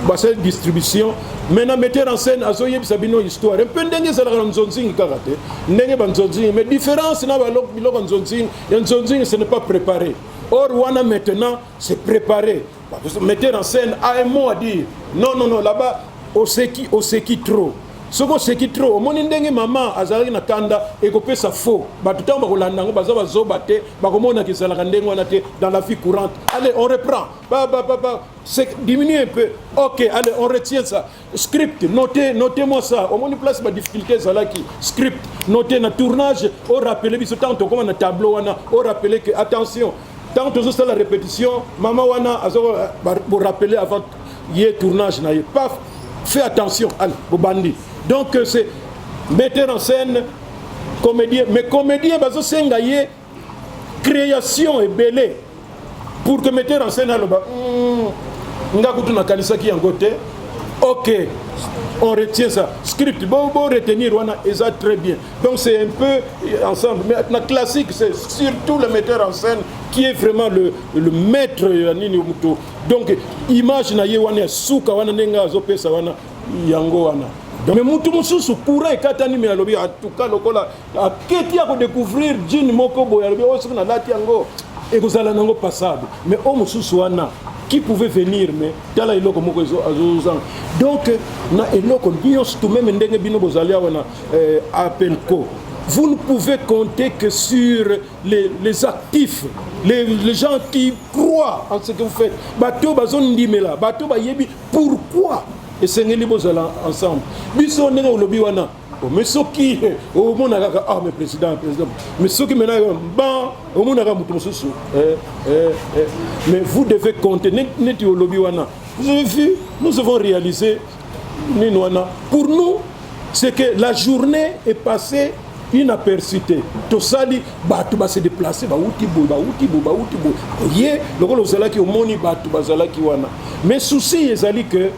S2: basali distribution. Maintenant metteur en scène azoyebisa bino histoire. Un peu ndenge ezalaka na nzonzingi kaka te. Ndenge ba nzonzingi, mais différence na biloko nzonzingi, ya nzonzingi ce n'est pas préparé. Or wana maintenant c'est préparé. Metteur en scène a un mot à dire. Non non non, là-bas oseki oseki trop. Soki oseki trop, omoni ndenge mama azalaki na kanda, ekopesa faux. Bato ntango bakolanda yango baza bazoba te, bakomonaka ezalaka ndenge wana te dans la vie courante. Allez, on reprend. Ba, ba, ba, ba. Diminue un peu. Ok, allez, on retient ça. Script, notez, notez-moi ça. Omoni place ba difficulté ezalaki. Script, notez na tournage, orappeler biso ntango tokoma na tableau wana, orappeler que attention, tant tozosala répétition, mama wana azo borappeler avant ye tournage na ye. Paf, fais attention, allez, bobandi. Donc c'est metteur en scène, comédien, mais comédien bazosenga ye création ebele pour que metteur en scène aloba nga kutu nakanisaki yango te. Ok, on retient ça. Script, bon, bon retenir wana eza très bien. Donc c'est un peu ensemble, mais na classique c'est surtout le metteur en scène qui est vraiment le maître ya nini mutu. Donc image na ye wana ya suka wana ndenge azopesa wana yango wana. Donc, mais mutu mosusu courant ekatani, me alobi en tout cas lokola aketi ya kodécouvrir jean moko boye, alobi oyo soki nalati yango ekozala nango passable. Mais oyo mosusu wana qui pouvait venir, mais tala eloko moko azozanga. Donc na eloko nyonso tout même ndenge bino bozali awa na Apelco, vous ne pouvez compter que sur les actifs, les gens qui croient en ce que vous faites. Bato bazondimela, bato bayebi pourquoi esengeli bozala ensemble. Biso ndenge olobi wana, mais soki omona kaka ah mais président, président, mais soki maintenant ban omonaka moto mosusu, mais vous devez compter neti olobi wana. Vous avez vu, nous avons réalisé nini wana. Pour nous, c'est que la journée est passée inaperçue te. Tosali bato base déplace, bauti boye, bauti boye, bauti boye, ye lokola ozalaki omoni bato bazalaki wana. Mais souci ezali que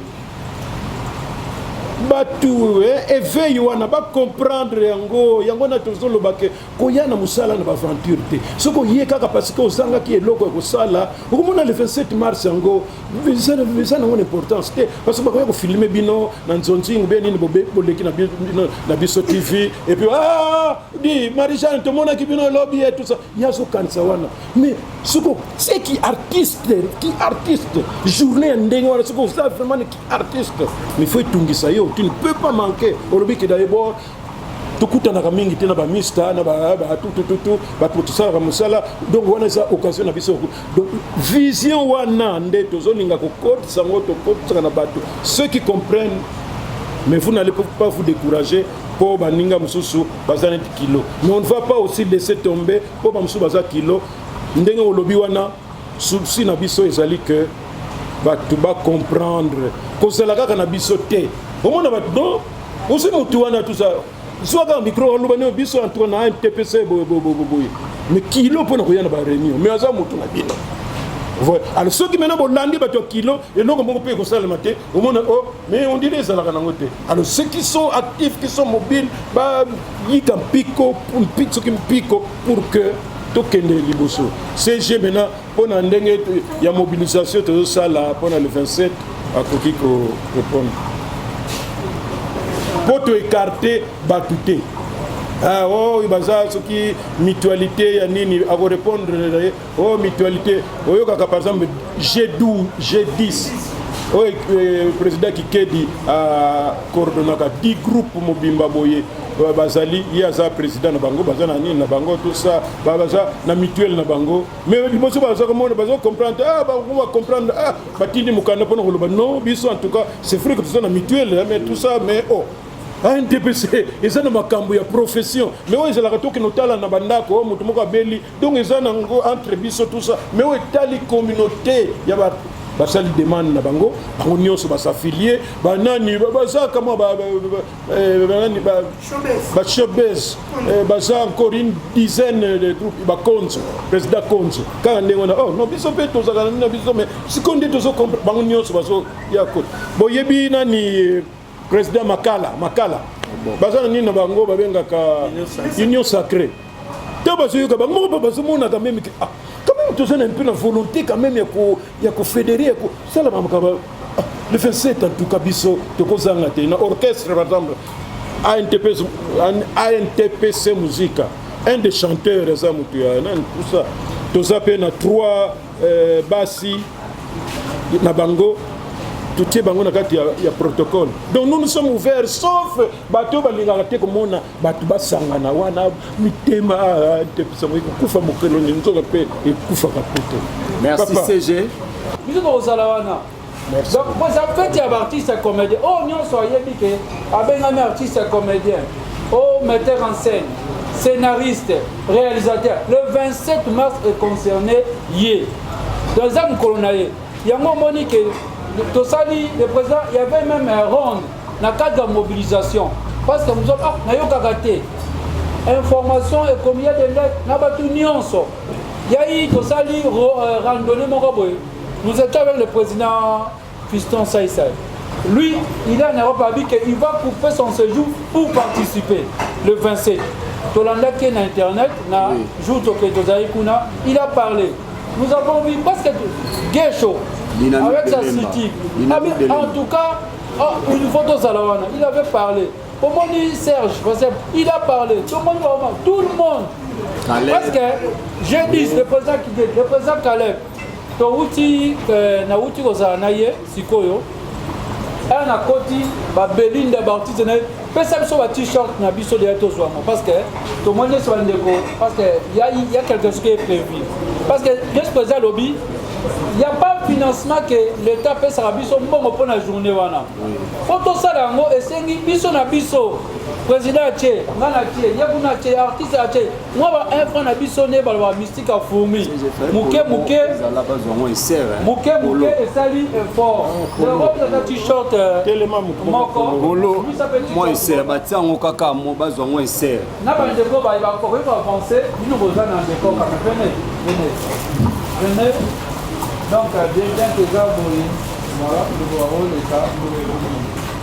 S2: bato éveil wana bacomprendre yango. Yango wana tozoloba ke koya na mosala na baaventure te. Soki oye kaka parce que ozangaki eloko ya kosala, okomona le 27 mars yango eza nango na importance te, parce que bakoya kofilme bino na nzonzingu be nini, boleki na biso TV et puis ah di Marie-Jeanne, tomonaki bino elobi ye tout ça, ye azokanisa wana. Mais soki otie ki artiste, ki artiste, journée ya ndenge wana, soki oza vraiment ki artiste, mais faut etungisa yo, tu ne peux pas manquer. Olobi ke d'abord tokutanaka mingi te na bamista na batutututu bato tosalaka mosala. Donc wana eza occasion na biso. Donc vision wana nde tozolinga kokotisa yango, tokotisaka na bato, ceux qui comprennent. Mais vous n'allez pas vous décourager mpo baninga mosusu baza neti kilo, mais on ne va pas aussi laisser tomber mpo bamosusu baza kilo. Ndenge olobi wana, souci na biso ezali que bato bacomprendre kozala kaka na biso te. Omona bato non ozwi motu wana tout ça, zwa kaka micro, aloba nde biso en tout cas na NTPC boye boye boye boye, mais kilo mpona koya na baréunion, mais aza motu na bino. Alors soki maintenant bolandi bato ya kilo, eloko moko mpe ekosalema te. Omona oh mais on dirait ezalaka nango te. Alors ceux qui sont actifs, qui sont mobiles, bayika mpiko soki mpiko pour que tokende liboso. CG maintenant mpona ndenge ya mobilisation tozosala mpona le 27 akoki korépondre mpo toécarte bato te. Ah, oh, baza soki mutualité ya nini, akorépondre. Oh, mutualité oyokaka par exemple G12, G10 oyo président Kikedi acoordonnaka 10 groupe mobimba boye bazali, ye aza président na bango, baza na nini na bango, tout ça, baza na mutuelle na bango. Mais liboso baza komona, baza comprendre, ah bakoma comprendre, ah batindi mokanda mpona koloba non, biso en tout cas c'est vrai que toza na mutuelle, mais tout ça, mais oh ANTPC eza na makambo ya profession, mais oyo ezalaka tokende otala na bandako oyo moto moko abeli, donc eza nango entre biso tout ça, mais oyo etali communauté ya bato basali demande na bango, bango nyonso bas'affilier, banani baza kama banani bashobes, baza encore une dizaine de groupe, bakonzo, président konzo kaka ndenge wana. Oh non, biso mpe tozalaka na biso, mais sikoyo nde tozo bango nyonso bazoya kote. Boyebi nani président Makala, Makala baza na nini na bango babengaka union sacrée. Ntango Ntango bazoyoka bango moko mpe bazomona quand même que ah, quand même toza na mpe na volonté quand même ya kofédérer, ya kosala makambo. Ah, le 27 en tout cas biso tokozanga te na orchestre. Par exemple ANTP, ANTPC Musica, un des chanteurs eza motu ya nani, tout ça. Toza mpe na trois basi na bango, totie bango na kati ya protocole. Donc nous, nous sommes ouverts, sauf bato oyo balingaka te komona bato basangana wana mitema tepisango ekokufa mokolo nini, nzoka mpe ekufaka pe te.
S4: Merci.
S2: Papa.
S4: CG.
S7: Biso tokozala wana. Donc po eza fête ya baartiste ya comédien oyo nyonso ayebi ke abengami artiste ya comédien, o metteur en scène, scénariste, réalisateur, le 27 mars est concerné ye. Donc eza mokolo na ye. Yango omoni ke tosali le président, il y avait même un ronde na cadre ya mobilisation, parce que mozo ah nayokaka te information ekomi ya de na bato nyonso yai. Tosali randonnée moko boye. Nous étions avec le président Fiston Saïsaï. Lui, il est en Europe, a dit qu'il va couper son séjour pour participer le 27. Tolandaki na internet, na jour toke tozali kuna, il a parlé. Nous avons vu parce que Gesho,
S4: Dynamique
S7: avec
S4: de
S7: sa
S4: Lemba.
S7: structure,
S4: Dynamique de
S7: en
S4: Lemba.
S7: tout cas, oh, une photo Zalawana, il avait parlé. Omoni Serge, par exemple, il a parlé. Tout le monde, tout le monde.
S4: Caleb.
S7: Parce que j'ai dit, le président qui dit, le président Caleb, touti nauti kozala na ye sikoyo aya nakoti babelinda baartiste na ye, pesa biso ba t-shirt na biso deya tozwama, parce que tomoni nyonso bandeko, parce que y a quelque chose qui est prévu, parce que nyonso président alobi y a pas financement que l'État apesaka biso mbongo mpo na journée wana. Mpo tosala yango, esengi biso na biso, président atie, nga na tie, ye kuna atie, artiste atie mwa ba 1 franc na biso nde baloba mystique ya fourmi, moke moke.
S4: Ezala bazwango esere.
S7: Moke moke esali effort. Ata t-shirt
S2: Telema.
S7: moko.
S4: Polo.
S7: Bisa mpe t-shirt
S4: mwa esere, batia yango kaka mo bazwango esere.
S7: Na bandeko bakoki koavance, bino boza na ndeko kaka. Venez, venez, venez. Donc bien bien que eza boye, voilà, ndeko bakoleka.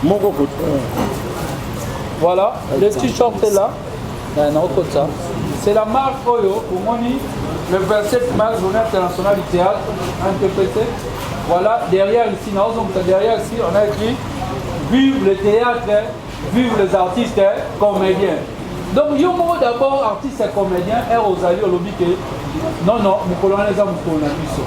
S2: Moko.
S7: Voilà, le t-shirt est là. Naokota, c'est la marque oyo omoni, le 27 mars, journée internationale du théâtre, NTPC. Voilà, derrière ici, naozongisa, derrière ici, on a écrit: vive le théâtre, vive les artistes comédiens. Donc yo moko d'abord artiste et comédien ere ozali, olobi ke non, non, mokolo wana eza mokolo na biso.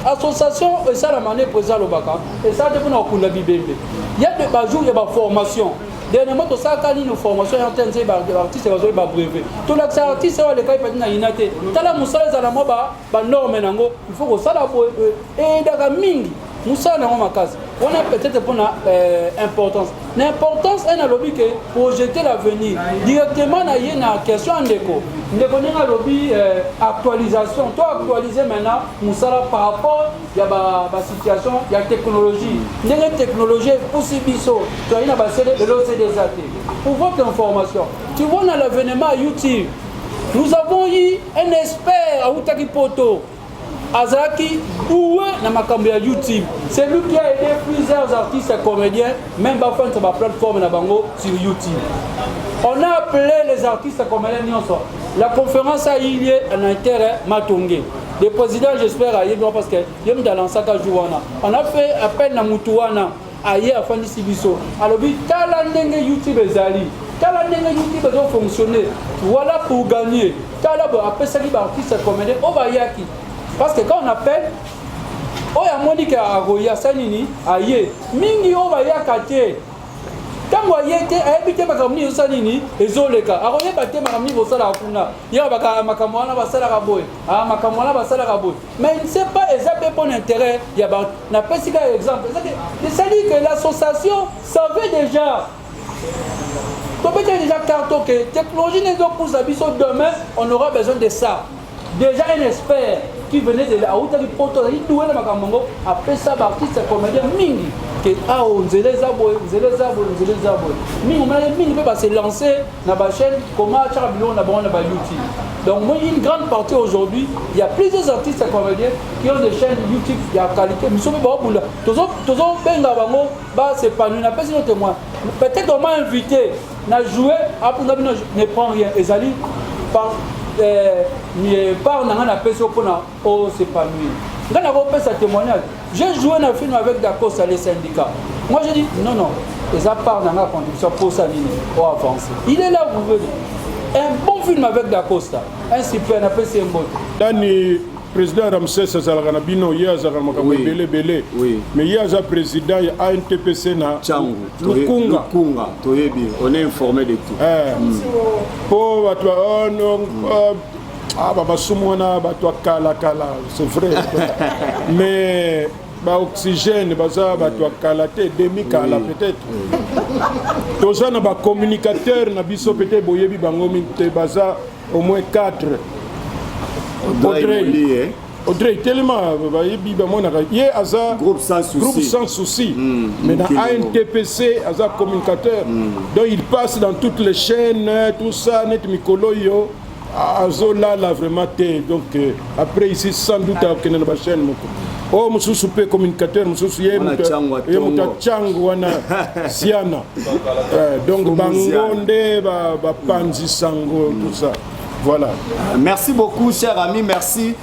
S7: Association esalama nde président alobaka, esala te mpona kokunda bibembe. Ya de bajour ya baformation, dernièrement tosalaka nini, formation ya RTNC, baartiste bazoi babrevet. Tolakisa artiste oyo alekaki pati na ina te, tala mosala ezala mwa banorme nango, il faut kosala boye, eyedaka mingi mosala nango makasi wana. Peut-être mpona importance na importance ene alobi ke projeter l'avenir directement na ye na question ya ndeko, ndeko ndenge alobi actualisation, to actualiser maintenant mosala par rapport ya basituation ya technologie, ndenge technologie epusi biso toyai na baCD, lelo CD eza te. Pour votre information, tu vois, na l'avènement ya YouTube, nous avons eu un expert autaki poto, azalaki doué na makambo ya YouTube. C'est lui qui a aidé plusieurs artistes et comédiens même bafandisa baplateforme na bango sur YouTube. On a appelé les artistes et comédiens nyonso, la conférence a eu lieu en intérêt Matonge. Le président, j'espère ayebi, parce que ye moto alansaka jour wana. On a fait appel na mutu wana, aye afandisi biso, alobi: tala ndenge YouTube ezali, tala ndenge YouTube ezofonctionne, voilà pour gagner, tala boye. Apesaki baartiste comédien oyo bayaki, parce que quand on appelle, oyo amoni ke akoya, asali nini, aye. Mingi oyo bayaka te, ntango aye te, ayebi te makambo nini ezosala, nini ezoleka, akoyeba te makambo nini bosalaka kuna. Ye baka makambo wana basalaka boye, makambo wana basalaka boye, mais il ne sait pas eza mpe mpona intérêt ya bato. Napesi kaka exemple, c'est-à-dire que l'association savait déjà, tobetaki déjà carte ke technologie nde ezopusa biso, demain on aura besoin de ça. Déjà un expert qui venait de autaki poto, azali doué na makambo yango, apesa baartiste comédien mingi ke awa nzela eza boye, nzela eza boye, nzela eza boye. Mingi omonaki, mingi mpe base lancé na bachaîne, comment atiaka biloko na bango na bayoutube. Donc moi, une grande partie aujourd'hui, il y a plusieurs artistes comédiens qui ont des chaînes YouTube ya qualité. Miso mpe baobunda, tozobenga bango bas'épanouir. Napesi no témoin, peut-être on m'a invité na jouer apunga bino, ne prend rien, ezali par eh, part na ngai napesi yo mpona os'épanouir. Ngai nakopesa témoignage, j'ai joué na film avec Dacosta, les syndicats. Moi j'ai dit non, non, eza part na ngai contribution. Posa nini oavance, il est là, vous pouvez un bon film avec Dacosta, un super, napesi ye mbote.
S2: Nani président Ramsès azalaka na bino, ye azalaka na makambo ebele ebele, mais ye aza président ya ANTPC na
S4: Lukunga. Lukunga, toyebi, on est informé de tout.
S2: Mpo bato, oh, non, ah, bamasumu wana bato ya kala kala, c'est vrai, mais baoxygène baza bato ya kala te, demi kala peut-être. Toza na bacommunicateur na biso, peut-être boyebi bango mingi te, baza au moins 4.
S4: Audrey,
S2: Audrey telema, bayebi, bamonaka ye aza
S4: groupe Sans Souci.
S2: Groupe Sans Souci, mais na ANTPC aza communicateur, donc il passe dans toutes les chaînes, tout ça. Net mikolo oyo azolala vraiment te, donc après ici sans doute akokende na bachaîne moko oyo mosusu mpe communicateur mosusu, ye moto atyango wana Siana. Donc bango nde bapanzi sango, tout ça, voilà.
S4: Merci beaucoup, cher ami, merci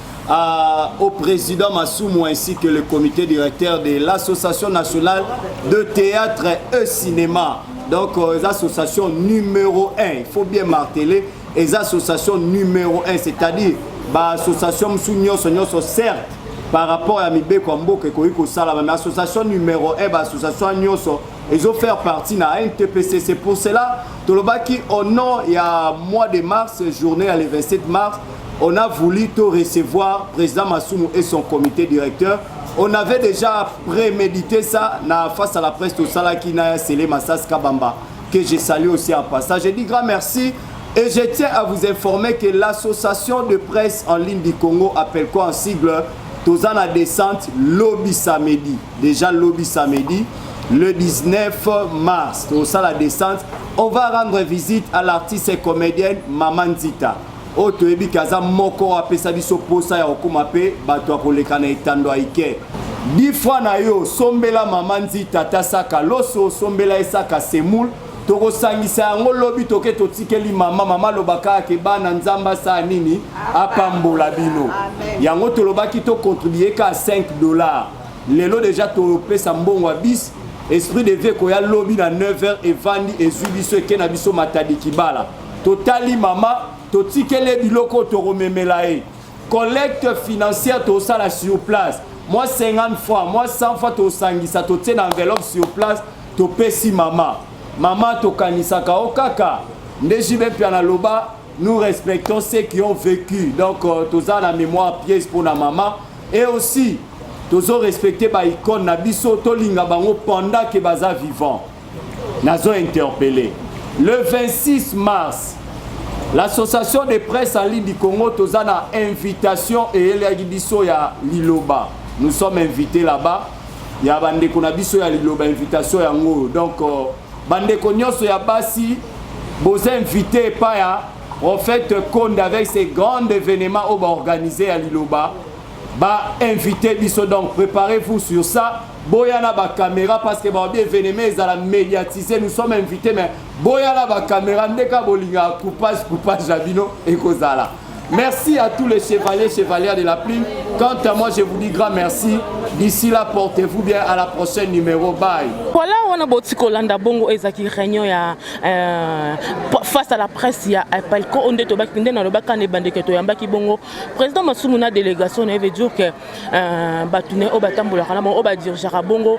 S4: au président Massoumou ainsi que le comité directeur de l'Association nationale de théâtre et cinéma. Donc, association numéro 1, il faut bien marteler, les associations numéro 1, c'est-à-dire bah, association mosusu nyonso nyonso, certes, par rapport à mibeko ya mboka ekoki kosalama, mais association numéro 1, baassociation nyonso ezofaire partie na NTPC. C'est pour cela tolobaki au nom ya mois de mars, journée ya le 27 mars, on a voulu te recevoir président Masumu et son comité directeur. On avait déjà prémédité ça na Face à la presse tosalaki na Sele Massas Kabamba, que je salue aussi en passant. Je dis grand merci et je tiens à vous informer que l'Association de presse en ligne du Congo, appelle quoi en sigle, toza na descente lobi samedi, déjà lobi samedi le 19 mars. Tosala descente, on va rendre visite à l'artiste et comédienne Maman Nzita, oyo toyebi ke aza moko apesa biso posa ya kokóma mpe bato ya koleka na etando ya ike. 10 fois na yo sombela Mama Nzita ata saka loso, sombela esaka semoule, tokosangisa yango lobi, toke totikeli mama. Mama alobaka ke bana, Nzambe asala nini? Apambola bino. Yango tolobaki tocontribue ka 5 $. Lelo déjà topesa mbongo ya bis Esprit de Vie koya lobi na 9h, evandi ezwi biso, eke na biso Matadi Kibala, totali mama, totikeli biloko tokomemela ye. Collecte financière tosala sur place, moi 50 fois, moi 100 fois, tosangisa, totie na enveloppe sur place, topesi mama. Mama, tokanisaka o kaka nde JB mpe naloba, nous respectons ceux qui ont vécu, donc toza na mémoire pieuse mpona mama et aussi tozo respecte baicône na biso, tolinga bango pendant ke baza vivant. Nazo interpellé le 26 mars, l'Association de presse en ligne du Congo, toza na invitation eyelaki biso ya Liloba. Nous sommes invités là-bas ya bandeko na biso ya Liloba, invitation yango. Donc bandeko nyonso ya basi boza invité epai ya prophète Konde avec ces grands événements oyo baorganize ya Liloba, bainvité biso. Donc préparez-vous sur ça, boya na bacaméra parce que baobi événement ezala médiatisé. Nous sommes invités, mais boya na bacaméra ndeka bolingaka coupage, coupage na bino ekozala. Merci à tous les chevaliers, chevalières de la plume. Quant à moi, je vous dis grand merci. D'ici là, portez-vous bien. À la prochaine numéro. Bye.
S3: Voilà, wana boti kolanda bongo ezaki réunion ya Face à la presse ya Apelco oyo nde tobaki, nde nalobaka na ebandeke, toyambaki bongo président Masumu na délégation na ye, veut dire que bato ne oyo batambolaka na bango, oyo badirigeaka bongo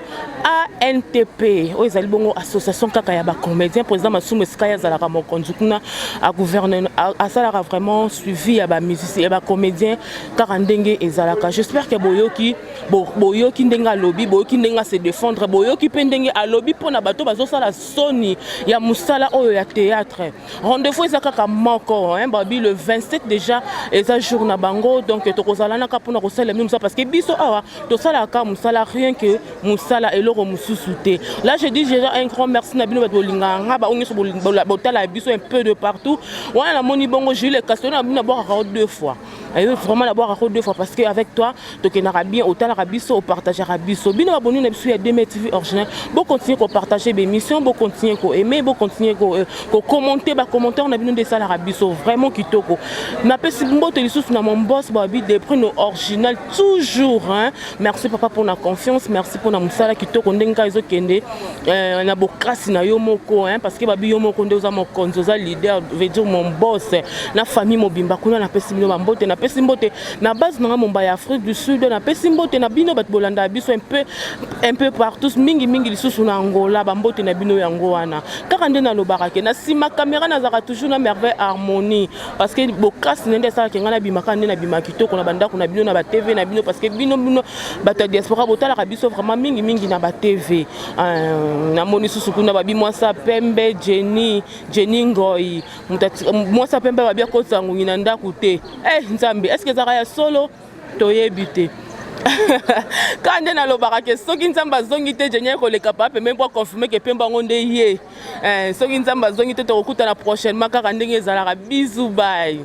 S3: ANTP, oyo ezali bongo association kaka ya bacomédien. Président Masumu, esika ye azalaka mokonzi kuna, agouverne, asalaka vraiment suivi ya bamusicien, ya bacomédien, kaka ndenge ezalaka. J'espère que boyoki, boyoki ndenge alobi, boyoki ndenge ase défendre, boyoki mpe ndenge alobi mpona bato bazosala soni ya mosala oyo ya théâtre. Rendez-vous eza kaka moko, hein, babi le 27 déjà eza jour na bango. Donc tokozala naka mpona kosalela bino mosala, parce que biso awa tosalaka mosala, rien que mosala, eloko mosusu te. Là je dis déjà un grand merci na bino bato bolingaka nga, bango nyonso botala biso un peu de partout. Wana namoni bongo Jules Castro na bino, abwakaka deux fois. Yo vraiment nabwakaka deux fois parce que avec toi tokendaka bien, otalaka biso, opartageaka biso. Bino baboni na biso ya 2 TV original, bocontinue kopartage bémission, bocontinue koaime, bocontinue kocommenter. Bacommentaire na bino nde esalaka biso vraiment kitoko. Napesi mbote lisusu na mon boss Babi Deprino original toujours, hein. Merci papa pour la confiance, merci pour na mosala kitoko ndenge kaka ezokende na bokasi na yo moko, hein, parce que babi yo moko nde oza mokonzi, oza leader, veut dire mon boss na famille mobimba kuna. Napesi bino bambote, napesi mbote na base nanga momba ya Afrique du Sud, napesi mbote na bino bato bolandaka biso un peu partout, mingimingi lisusu na Angola. Bambote na bino yango wana. Kaka nde nalobaka ke na nsima caméra nazalaka toujours na Merveille Harmonie, parce que bokasi na nde esalaka ngai nabimaka nde nabima kitoko na bandako na bino, na batv na bino, parce que bino bato ya diaspora botalaka biso vraiment mingimingi na batv. Namoni susu kuna babi mwasa pembe Jenny, Jenny Ngoi, mwasa pembe, babi akotisa ngungi na ndako te. Nzambe, est ce que ezalaka ya solo? Toyebi te. Kaka nde nalobaka ke soki Nzambe azongi te, Jenny ekoleka pa pembe mpo aconfirme ke pembe yango nde ye. Soki Nzambe azongi te, tokokutana prochainement kaka ndenge ezalaka. Bisous, bye.